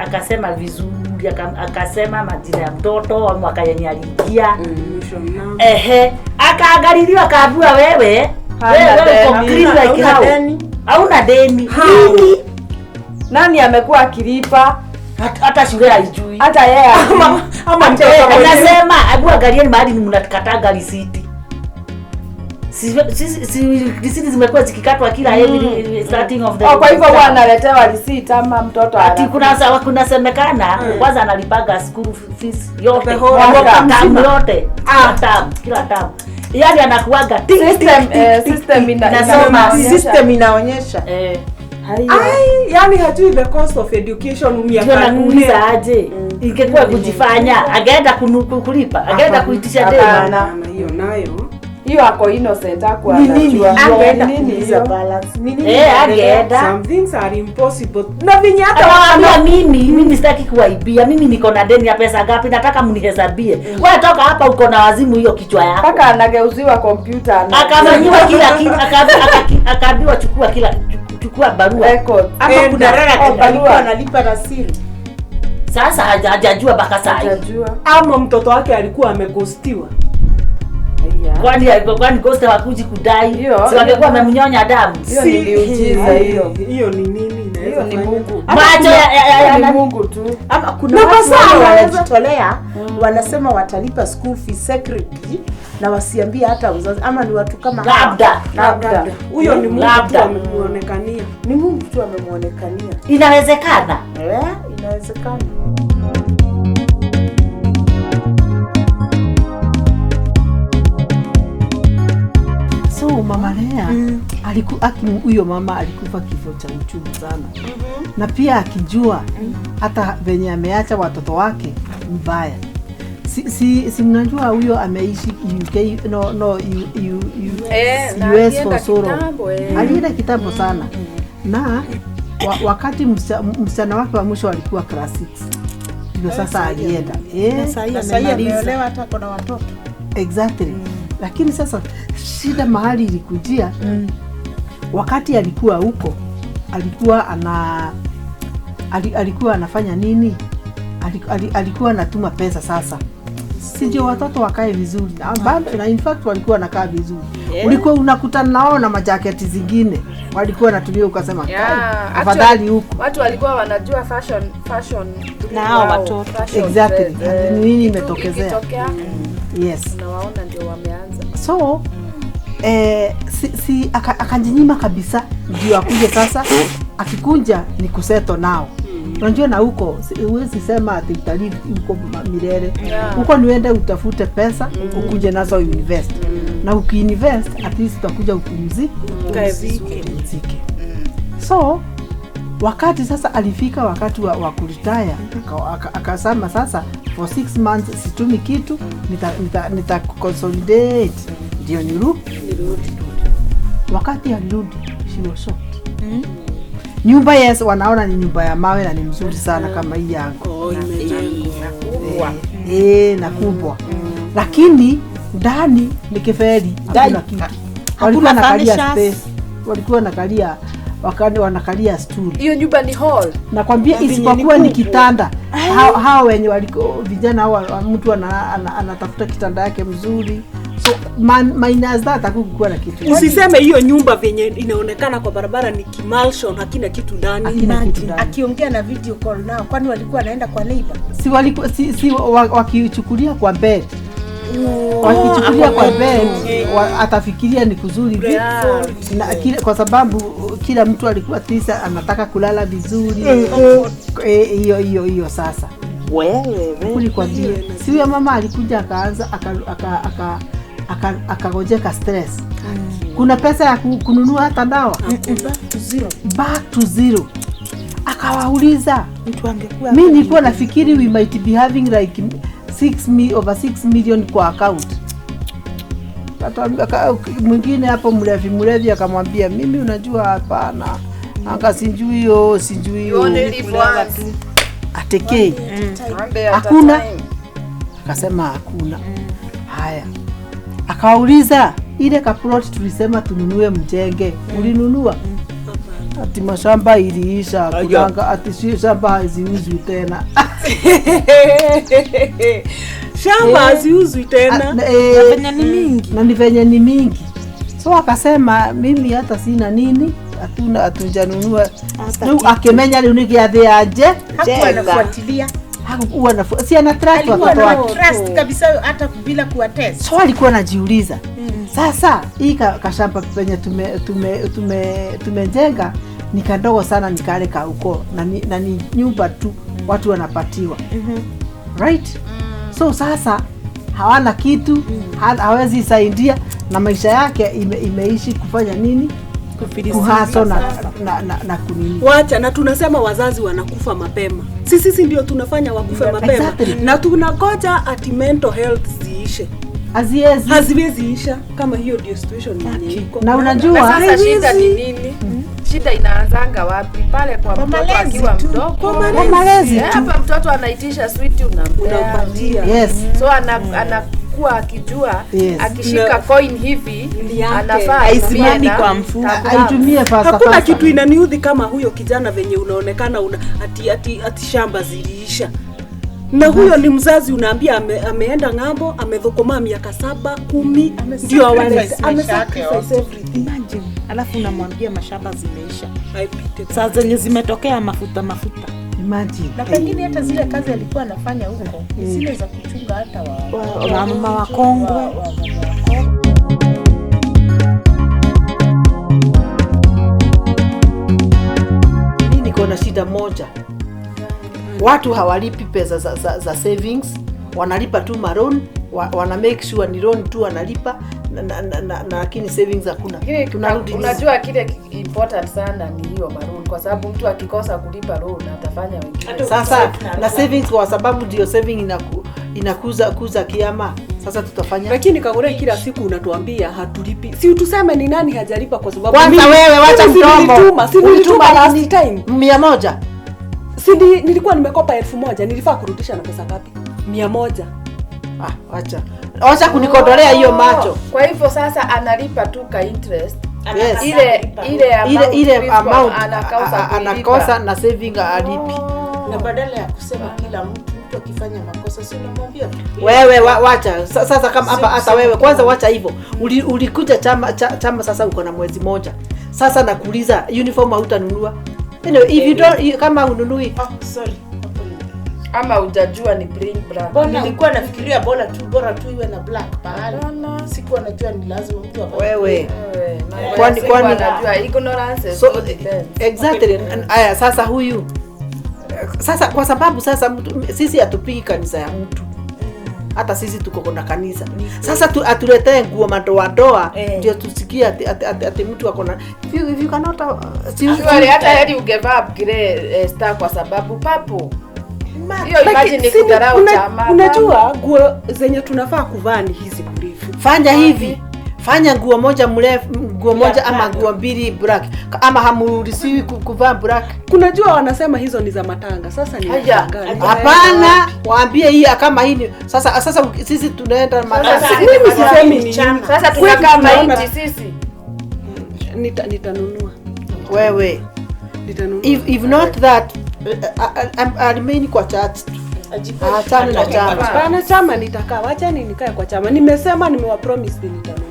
Akasema vizuri, akasema majina ya mtoto au mwaka yenye aliingia. Ehe, akaangaliliwa akaambiwa wewe wewe uko clean like how? Hauna deni. Nini? Nani amekuwa akilipa? Hata shule haijui. Hata yeye Ama mtoto mwenyewe. Anasema hebu angalieni mahali mnakataga risiti. Si risiti zimekuwa zikikatwa kila every starting of the Oh, kwa hivyo huwa analetewa receipt ama mtoto Ati kuna semekana kwanza analipaga school fees yote. The whole Mwaka mwaka term mzima. yote. Kila term, kila term. Yaani anakuaga tik, tik, System, tik, tik, system tik. Inasoma. inaonyesha. System inaonyesha. Ai, yani hajui the cost of education Ndio miaka nakuuliza 4. aje. Ingekuwa kujifanya, angeenda kulipa, angeenda kuitisha deni. Hapana. Hiyo nayo. Hiyo ako innocent, hakuwa Ni nini anajua. angeenda Nini kuuliza hiyo? balance? Ni nini Eh, inaendelea? angeenda. Some things are impossible. Na venye hata Akawaambia mimi sitaki kuwaibia, mimi niko na deni ya pesa ngapi, nataka mnihesabie. Wewe toka hapa uko na wazimu hiyo kichwa yako. Mpaka anageuziwa kompyuta Akafanyiwa kila kitu, akaambiwa chukua kila chukua barua. Records. Ama kuna Enda. relative Oh, barua. alikuwa analipa na siri. Sasa hajajua mpaka saa hii. Hajajua. Ama mtoto wake alikuwa amegostiwa. Kwani ghost hawakuji kudai? Hiyo. Si wangekuwa wamemnyonya damu. Hiyo ni miujiza hiyo. Hiyo ni nini inaweza Hiyo ni fanya? Mungu. Macho Hiyo ya ni Mungu tu. Ama kuna Na watu kwa saa wale wanaweza- wanajitolea wanasema watalipa school fees secretly na wasiambie hata mzazi, ama ni watu kama hawa. Labda Labda. Huyo ni Mungu tu Labda. amemuonekania. Ni Mungu tu amemwonekania. Inawezekana. Eh, inawezekana. So mama Lea huyo mama alikufa kifo cha uchungu sana. Na pia akijua hata venye ameacha watoto wake mbaya. Si mnajua huyo ameishi UK no no U, U, U, Na US alienda for so long. kitambo, eh. Alienda kitambo sana. Na wakati msichana wake wa mwisho alikuwa class 6. Ndio sasa alienda. Na sasa ameolewa hata kuna watoto. Exactly. Lakini sasa shida mahali ilikujia wakati alikuwa huko, alikuwa alikuwa anafanya nini? Alikuwa anatuma pesa sasa, si ndio watoto wakae vizuri na, bado, na in fact walikuwa wanakaa vizuri. Ulikuwa unakutana nao na majaketi zingine walikuwa wanatumia, ukasema Yeah, kai afadhali huku. Watu walikuwa wanajua fashion Na hao wao, watoto. fashion Exactly. trends, eh. Nini Kitu imetokezea? ikitokea, Yes. unawaona ndio wameanza. So si akajinyima kabisa ndio akuje sasa. Akikunja ni kuseto nao. Unajua na huko huwezi sema ati utalii huko milele. Huko ni uende utafute pesa ukuje nazo uinvest. Na ukiinvest at least utakuja upumzike. So wakati sasa alifika wakati wa kuretire, akasema sasa for 6 months situmi kitu, nita consolidate ndio nirudi. Wakati alirudi she was shocked. Nyumba yes, wanaona ni nyumba ya mawe na ni mzuri sana kama hii yangu. Na kubwa. Lakini ndani ni kiferi, hakuna kitu. Walikuwa wanakalia space. Walikuwa wanakalia wanakalia stool. Hiyo nyumba ni hall. Nakwambia isipokuwa ni kitanda. Hao wenye waliko vijana hao, mtu anatafuta kitanda yake mzuri. So minus that hakukuwa na kitu. Usiseme hiyo nyumba venye inaonekana kwa barabara ni kimalshon, hakina kitu ndani. Hakina kitu ndani. Akiongea na video call nao, kwani walikuwa wanaenda kwa neighbor? Si walikuwa si wakichukulia kwa bed. Wakichukulia kwa bed atafikiria ni kuzuri vipi. Na kile, kwa sababu kila mtu alikuwa tisa anataka kulala vizuri. Hiyo sasa. Wewe Kulikwambia. Si huyo mama alikuja akaanza akagojeka stress. Kuna pesa ya kununua hata dawa. Back to zero. Akawauliza. Mtu angekuwa Mimi nilikuwa nafikiri we might be having like over 6 million kwa account. Mwingine hapo mlevi akamwambia mimi unajua hapana. Anga sijui hiyo. You only live once. Atekei. Hakuna. Akasema hakuna. Haya. Akawauliza ile kaplot tulisema tununue mjenge, ulinunua? Ati mashamba iliisha, kunanga ati shamba haziuzwi tena. Shamba haziuzwi tena. Na ni venye ni mingi. So akasema mimi hata sina nini, hatujanunua. Akimenya rĩu nĩ gĩathĩ aje. Hakuwa anafuatilia. Hakuwa anafuatilia. Si ana trust watoto wake. Trust kabisa hata bila kuwa test. So alikuwa anajiuliza. Sasa hii kashamba penye tumejenga ni kadogo sana, ni kale ka huko na ni nyumba tu watu wanapatiwa. Right? So sasa hawana kitu, hawezi saidia na maisha yake imeishi kufanya nini? Kuhaso na kunini. Wacha, na tunasema wazazi wanakufa mapema. Sisi ndio tunafanya wakufe mapema. Exactly. Na tunangoja ati mental health ziishe. Haziwezi isha kama hiyo ndio situation yenye iko. Na unajua sasa shida ni nini? Shida inaanzanga wapi? Pale kwa mtoto akiwa mdogo. Kwa malezi tu. Hapa mtoto anaitisha sweet unampatia. Yes. So anakuwa akijua akishika coin hivi anafaa aisimami kwa mfuko, aitumie fasta. Hakuna kitu inaniudhi kama huyo kijana venye unaonekana una ati shamba ziliisha. Na huyo ni mzazi unaambia ameenda ng'ambo, amedhokoma miaka 7, 10 ndio awalete. Amesacrifice everything. Imagine. Alafu unamwambia mashamba zimeisha. Saa zenye zimetokea mafuta. Imagine. Na pengine hata zile kazi alikuwa anafanya huko, ni zile za kuchunga hata wa mama wakongwe. Mimi niko na shida moja. Watu hawalipi pesa za savings, wanalipa tu maroon, wana make sure ni loan tu wanalipa na lakini savings hakuna. Tunarudi. Unajua kile important sana ni hiyo maroon, kwa sababu mtu akikosa kulipa loan atafanya wengine. Sasa na savings kwa sababu ndio saving inakuza kuza kiama. Sasa tutafanya. Lakini Kagure kila siku unatuambia hatulipi. Si utuseme ni nani hajalipa kwa sababu kwanza wewe wacha mdomo. Si nilituma last time 100. Si nilikuwa nimekopa 1000, nilifaa kurudisha na pesa ngapi? 100. Acha. Acha kunikodolea hiyo macho. Kwa hivyo sasa analipa tu ka interest. Yes. Ile amount anakosa na saving alipi. Na badala ya kusema kila mtu akifanya makosa si unamwambia wewe wacha sasa kama hapa hata wewe kwanza wacha hivyo. Ulikuja chama sasa uko na mwezi moja. Sasa nakuuliza uniform hautanunua. Anyway, if you don't kama ununui. Oh, sorry. Ama hujajua ni plain black. Nilikuwa nafikiria bora tu iwe na black pahali. Sikuwa najua ni lazima mtu avae. Wewe. Kwani najua ignorance is so defense. Exactly. Aya sasa huyu. Sasa kwa sababu sasa mtu, sisi hatupigi kanisa ya mtu. Hata sisi tuko na kanisa. Sasa atuletee nguo madoa ndio tusikie ati mtu ako na if you cannot surely hata heri ungevaa grey star kwa sababu papo. Hiyo imagine kudharau chama. Unajua nguo zenye tunafaa kuvaa ni hizi mrefu. Fanya hivi. Fanya nguo moja mrefu, nguo moja ama nguo mbili black. Ama hamruhusiwi kuvaa black. Kunajua wanasema hizo ni za matanga. Sasa ni matanga. Hapana, waambie hii kama hii. Sasa sisi tunaenda matanga. Mimi sisemi ni chama. Sasa tunakaa maiti sisi. Nitanunua. Wewe. Nitanunua. If not that I remain kwa church. Achana na chama. Hapana, chama nitakaa. Wacha nikae kwa chama. Nimesema nimewa promise nitanunua.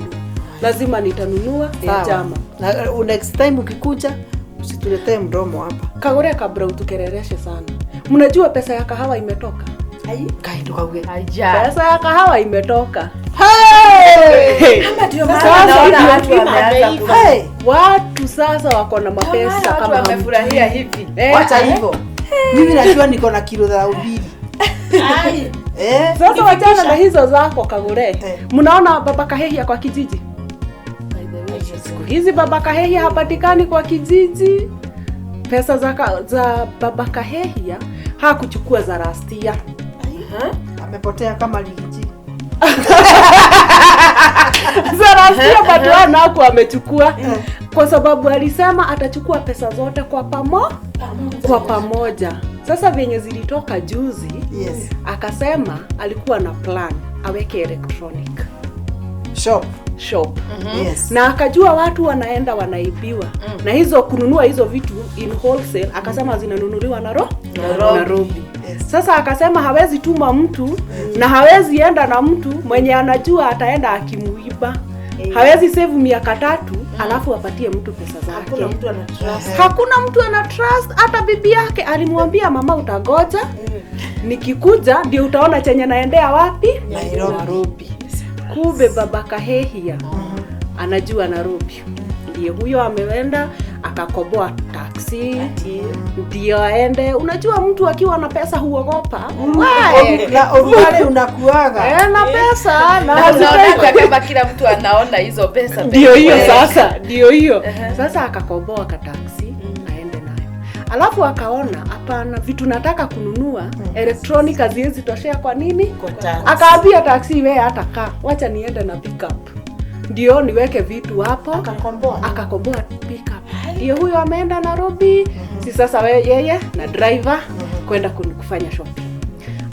Lazima nitanunua ya chama. Na next time ukikuja usituletee mdomo hapa. Kagure kabla utukerereshe sana. Mnajua pesa ya kahawa imetoka? Ai, kaito kauge. Pesa ya kahawa imetoka. Hey! Kama ndio maana watu wameanza. Watu sasa wako na mapesa kama wamefurahia hivi. Wacha hivyo. Mimi najua niko na kilo 2. Ai. Sasa wachana na hizo zako Kagure. Mnaona baba Kahehia kwa kijiji? Siku hizi baba Kahehia hapatikani kwa kijiji. Pesa za baba Kahehia hakuchukua za rastia. Amepotea kama ligiji. Za rastia bado anako amechukua. Kwa sababu alisema atachukua pesa zote kwa kwa pamoja. Sasa venye zilitoka juzi, yes. Akasema alikuwa na plan aweke electronic shop. Yes. Na akajua watu wanaenda wanaibiwa. Na hizo kununua hizo vitu in wholesale akasema zinanunuliwa Nairobi. Yes. Sasa akasema hawezi tuma mtu na hawezi enda na mtu mwenye anajua ataenda akimuiba. Hawezi save miaka 3 alafu apatie mtu pesa zake. Hakuna mtu ana trust. Hakuna mtu ana trust. Hata bibi yake alimwambia mama utagoja. Nikikuja ndio utaona chenye naendea wapi? Nairobi. Kumbe baba Kahehia anajua Nairobi. Ndiye huyo ameenda akakoboa taxi. taksi ndio aende. Unajua mtu akiwa na pesa huogopa. Na urugale unakuaga. Na pesa na unaona kama kila mtu anaona hizo pesa. Ndio hiyo sasa, ndio hiyo. Sasa akakomboa ka taksi aende nayo. Alafu akaona hapana, vitu nataka kununua electronic haziwezi toshea kwa nini? Akaambia taksi, wewe hata kaa, wacha niende na pickup. Ndio niweke vitu hapo. Akakomboa pickup. Ndio huyo ameenda Nairobi. Si sasa we, yeye na driver kwenda kufanya shopping.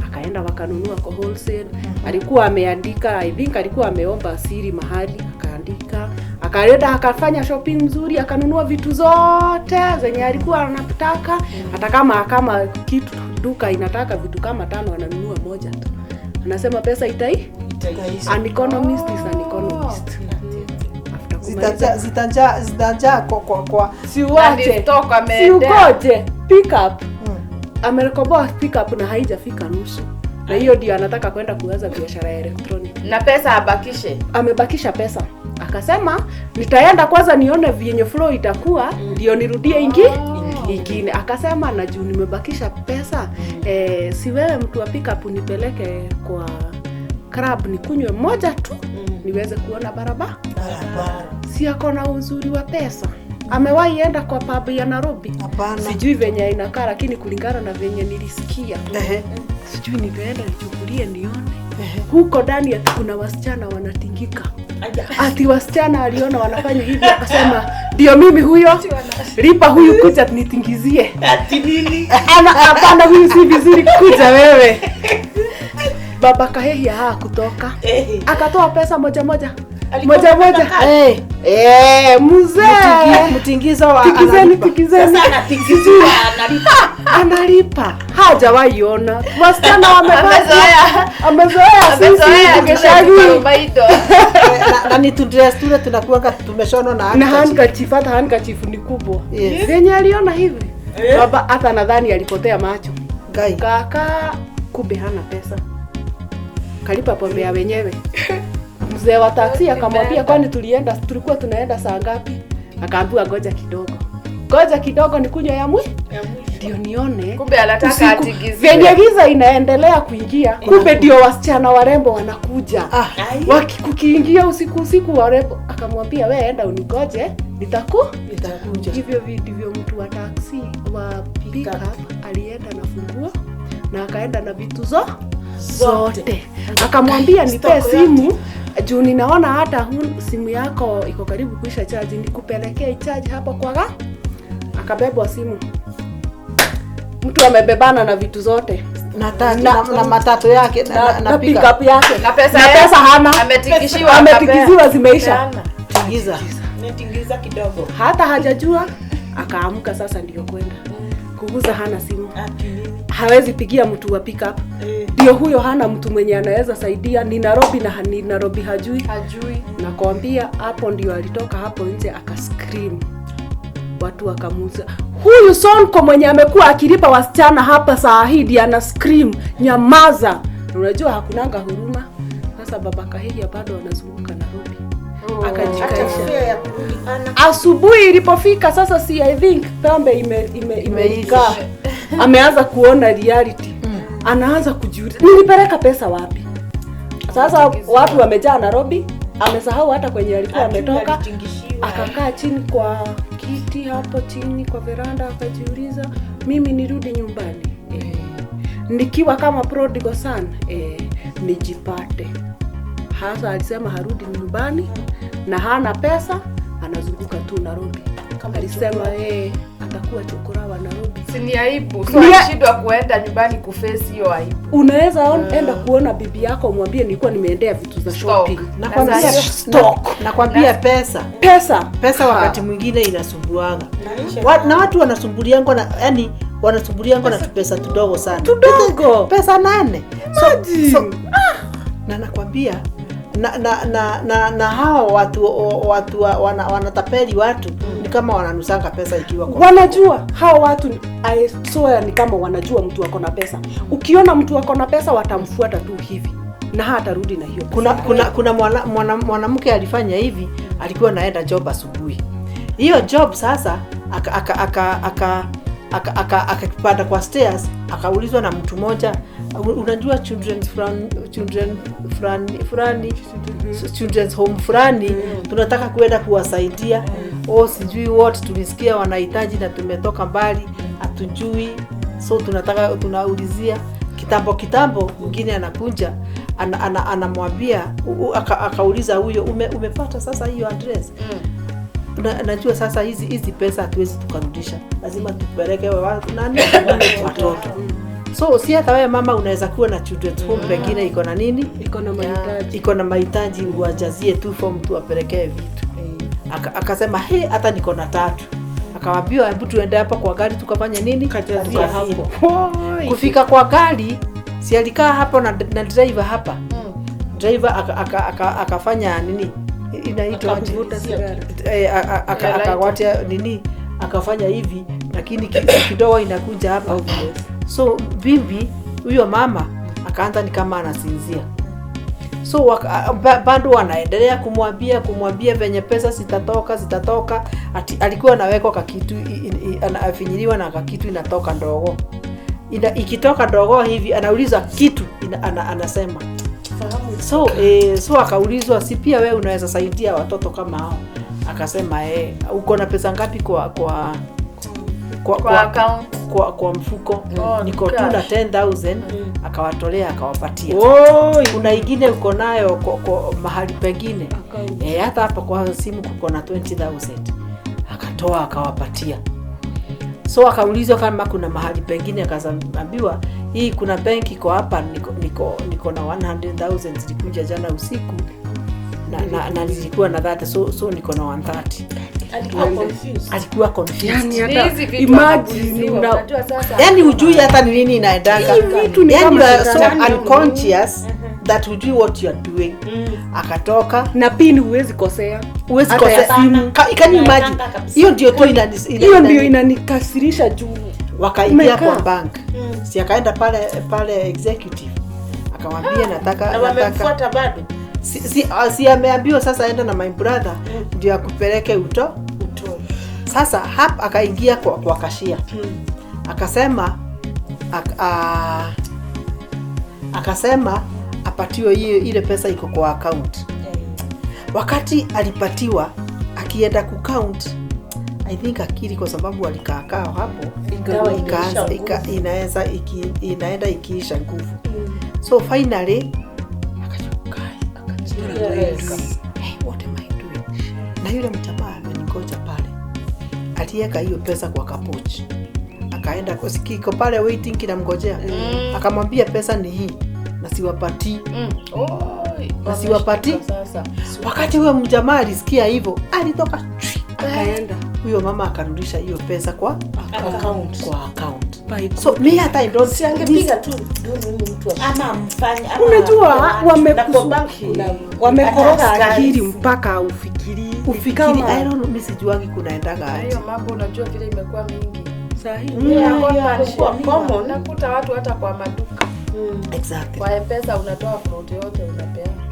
Akaenda wakanunua kwa wholesale. Alikuwa ameandika, I think alikuwa ameomba siri mahali, akaandika. Akaenda akafanya shopping mzuri, akanunua vitu zote zenye alikuwa anataka. Hata kama kitu duka inataka vitu kama 5, ananunua moja tu. Anasema pesa itai. An economist is an economist. Zitanja kwa si uache, si ukoje pick up. Amekomboa pick up na haijafika nusu. Na hiyo ndio anataka kwenda kuanza biashara ya electronic. Na pesa abakishe. Amebakisha pesa. Akasema nitaenda kwanza nione vyenye flow itakuwa ndio nirudie ingine. Akasema na juu nimebakisha pesa, si wewe mtu wa pick up nipeleke kwa club nikunywe moja tu niweze kuona barabara. Si ako na uzuri wa pesa. Amewahi enda kwa pub ya Nairobi? Hapana. Sijui venye inakaa, lakini kulingana na venye nilisikia. Sijui nitaenda nichukulie nione. Huko ndani ati kuna wasichana wanatingika. Ati wasichana aliona wanafanya hivi akasema ndio mimi huyo. Lipa huyu kuja nitingizie. Ati nini? Ana hapana, huyu si vizuri, kuja wewe. Baba Kahehia hakutoka. Akatoa pesa moja moja. Moja moja. Mzee. Mtingizo wa tikizeni. Sasa anatingizwa, analipa. Analipa. Hajawahi ona. Wasichana wamezoea. Amezoea sisi tungeshagi. Na ni tudress tule tunakuwa tumeshonwa na handkerchief, hata handkerchief ni kubwa. Yenye aliona hivi. Baba hata nadhani alipotea macho. Kaka kumbe hana pesa. Kalipa pombe ya wenyewe. Mzee wa taksi akamwambia kwani tulikuwa tunaenda saa ngapi? Akaambiwa ngoja kidogo. Ngoja kidogo nikunywe ya mwisho. Ndio nione. Kumbe anataka atigiziwe. Venye giza inaendelea kuingia, kumbe ndio wasichana warembo wanakuja. Kukiingia usiku warembo, akamwambia wewe enda unigoje, nitakuja. Hivyo ndivyo mtu wa taksi wa pick-up alienda na funguo na akaenda na vitu zote. Akamwambia nipe simu juu ninaona hata simu yako iko karibu kuisha charge, nikupelekee charge hapo kwa ga. Akabebwa simu. Mtu amebebana na vitu zote na matatu yake na pick up yake na pesa hana. Ametikishiwa zimeisha. Tingiza kidogo. Hata hajajua akaamka sasa ndio kwenda kuguza, hana simu. Hawezi pigia mtu wa pick up. Ndio huyo hana mtu mwenye anaweza saidia, ni Nairobi na ni Nairobi hajui. Nakwambia hapo ndio alitoka hapo nje akascream. Watu wakamuuza. Huyu Sonko mwenye amekuwa akilipa wasichana hapa saa hii ana scream, nyamaza. Unajua hakunanga huruma. Sasa Baba Kahehia bado anazunguka Nairobi. Akajikaisha. Asubuhi ilipofika sasa, si I think pambe imeika. Ameanza kuona reality. Anaanza kujiuliza nilipeleka pesa wapi? Sasa watu wamejaa Nairobi, amesahau hata kwenye alikuwa ametoka. Akakaa chini kwa kiti hapo chini kwa veranda akajiuliza mimi nirudi nyumbani nikiwa kama prodigal son nijipate. Hasa alisema harudi nyumbani na hana pesa, anazunguka tu Nairobi. Alisema atakuwa chokora wa Nairobi. Si ni aibu. So alishindwa kuenda nyumbani kuface hiyo aibu. Unaweza enda kuona bibi yako umwambie nilikuwa nimeendea vitu za shopping. Nakwambia stock. Nakwambia pesa. Pesa wakati mwingine inasumbuanga. Na watu wanasumbulianga na yani wanasumbulianga na pesa tudogo sana. Tudogo. Pesa 8. So na nakwambia na hao watu wanatapeli watu ni kama wananusanga pesa ikiwa kwa. Wanajua hao watu, I swear, ni kama wanajua mtu ako na pesa. Ukiona mtu ako na pesa watamfuata tu hivi na hatarudi na hiyo. Kuna mwanamke alifanya hivi, alikuwa anaenda job asubuhi. Hiyo job sasa Aka aka aka aka aka akapanda kwa stairs, akaulizwa na mtu mmoja, "Unajua children fulani fulani, children's home fulani? Tunataka kuenda kuwasaidia." "Oh, sijui what, tulisikia wanahitaji na tumetoka mbali, hatujui, so tunataka, tunaulizia." Kitambo kitambo mwingine anakuja, anamwambia, akauliza huyo, "Umepata sasa hiyo address?" Najua sasa hizi pesa hatuwezi tukarudisha, lazima tupeleke nani, watoto. So si hata wewe mama unaweza kuwa na children's home pengine iko na nini, iko na mahitaji, iko na mahitaji, uwajazie tu form tu apelekee vitu. Akasema, "He, hata niko na tatu." Akawambiwa, "Hebu tuende hapa kwa gari tukafanye nini?" Kajazia Tukafile. Hapo. Kufika kwa gari, si alikaa hapo na driver hapa. Driver akafanya nini, inaitwa aje? Akavuta sigara. Eh, akagwatia nini, akafanya hivi, lakini kidogo inakuja hapa. So bibi huyo mama akaanza ni kama anasinzia. So bado wanaendelea kumwambia venye pesa zitatoka zitatoka. Ati alikuwa anawekwa kakitu, anafinyiliwa na kakitu inatoka ndogo. Ikitoka ndogo hivi anauliza kitu anasema. So akaulizwa, "Si pia wewe unaweza saidia watoto kama hao?" Akasema, "Uko na pesa ngapi Kwa account? kwa mfuko?" Oh, "Niko tu na cash. 10,000." Akawatolea, akawapatia. Oi. "Kuna ingine uko nayo kwa mahali pengine?" "Hata hapa kwa simu kuko na 20,000." Akatoa, akawapatia. So akaulizwa kama kuna mahali pengine, akaambiwa, "Hii kuna benki iko hapa, niko na 100,000 zilikuja jana usiku na nilikuwa na 30, so niko na 130." Alikuwa confused. Alikuwa confused. Yani Ni hata hizi vitu imagine anapuliziwa, unajua sasa. Yani hujui hata ni nini inaendanga. Hii vitu ni Yani kama you are so shetani. unconscious that hujui what you are doing. Akatoka. Na pin huwezi kosea. Huwezi Hata ya kosea. simu. Can you imagine? Inaendanga kabisa. Hiyo ndio tu Hiyo ndio inanikasirisha juu wakaingia Umekaa. kwa bank. Si akaenda pale pale executive, akamwambia, "Nataka Na nataka wamemfuata bado. Si ameambiwa sasa enda na my brother ndio akupeleke utoe. Sasa hapa akaingia kwa cashier, akasema akasema apatiwe hiyo ile pesa iko kwa account. Wakati alipatiwa, akienda kucount, I think akili, kwa sababu alikaakaa hapo, Ikawa imeisha ikaanza inaenda ikiisha nguvu. So finally akajua, "Hey, what am I doing? Na yule mjamaa ameningoja pale." Aliweka hiyo pesa kwa kapochi, akaenda kiko pale waiting kinamngojea. Akamwambia, "Pesa ni hii na siwapatii." Oi, Na siwapatii. wameshtuka sasa. Wakati huyo mjamaa alisikia hivyo, alitoka chui. Akaenda. Huyo mama akarudisha hiyo pesa kwa Account. kwa account. By So mi hata I don't Si angepiga tu nduru mtu Ama mfanye ama Unajua Na kwa bank kuna wamekoroga hata askari. akili mpaka ufikiri ufikiri. I don't know, mi sijuangi kunaendaga Na aje. hiyo mambo unajua vile imekuwa mingi. Sahi. Yeah, Imekuwa common. Unakuta watu hata kwa maduka. Exactly. Kwa M-Pesa unatoa float yote unapeana.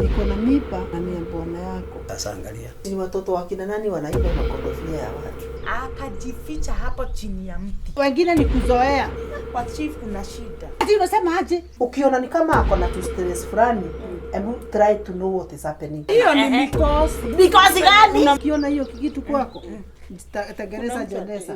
Iko na mimba na ni ya bwana yako. Sasa angalia. Ni watoto wa kina nani wanaiba makondofia ya watu? Akajificha hapo chini ya mti. Wengine ni kuzoea. Kwa chief kuna shida. Ati unasema aje? Ukiona ni kama ako na tu stress fulani, hebu try to know what is happening. Hiyo ni mikosi. Mikosi gani? Ukiona hiyo kitu kwako, tengeneza jeneza.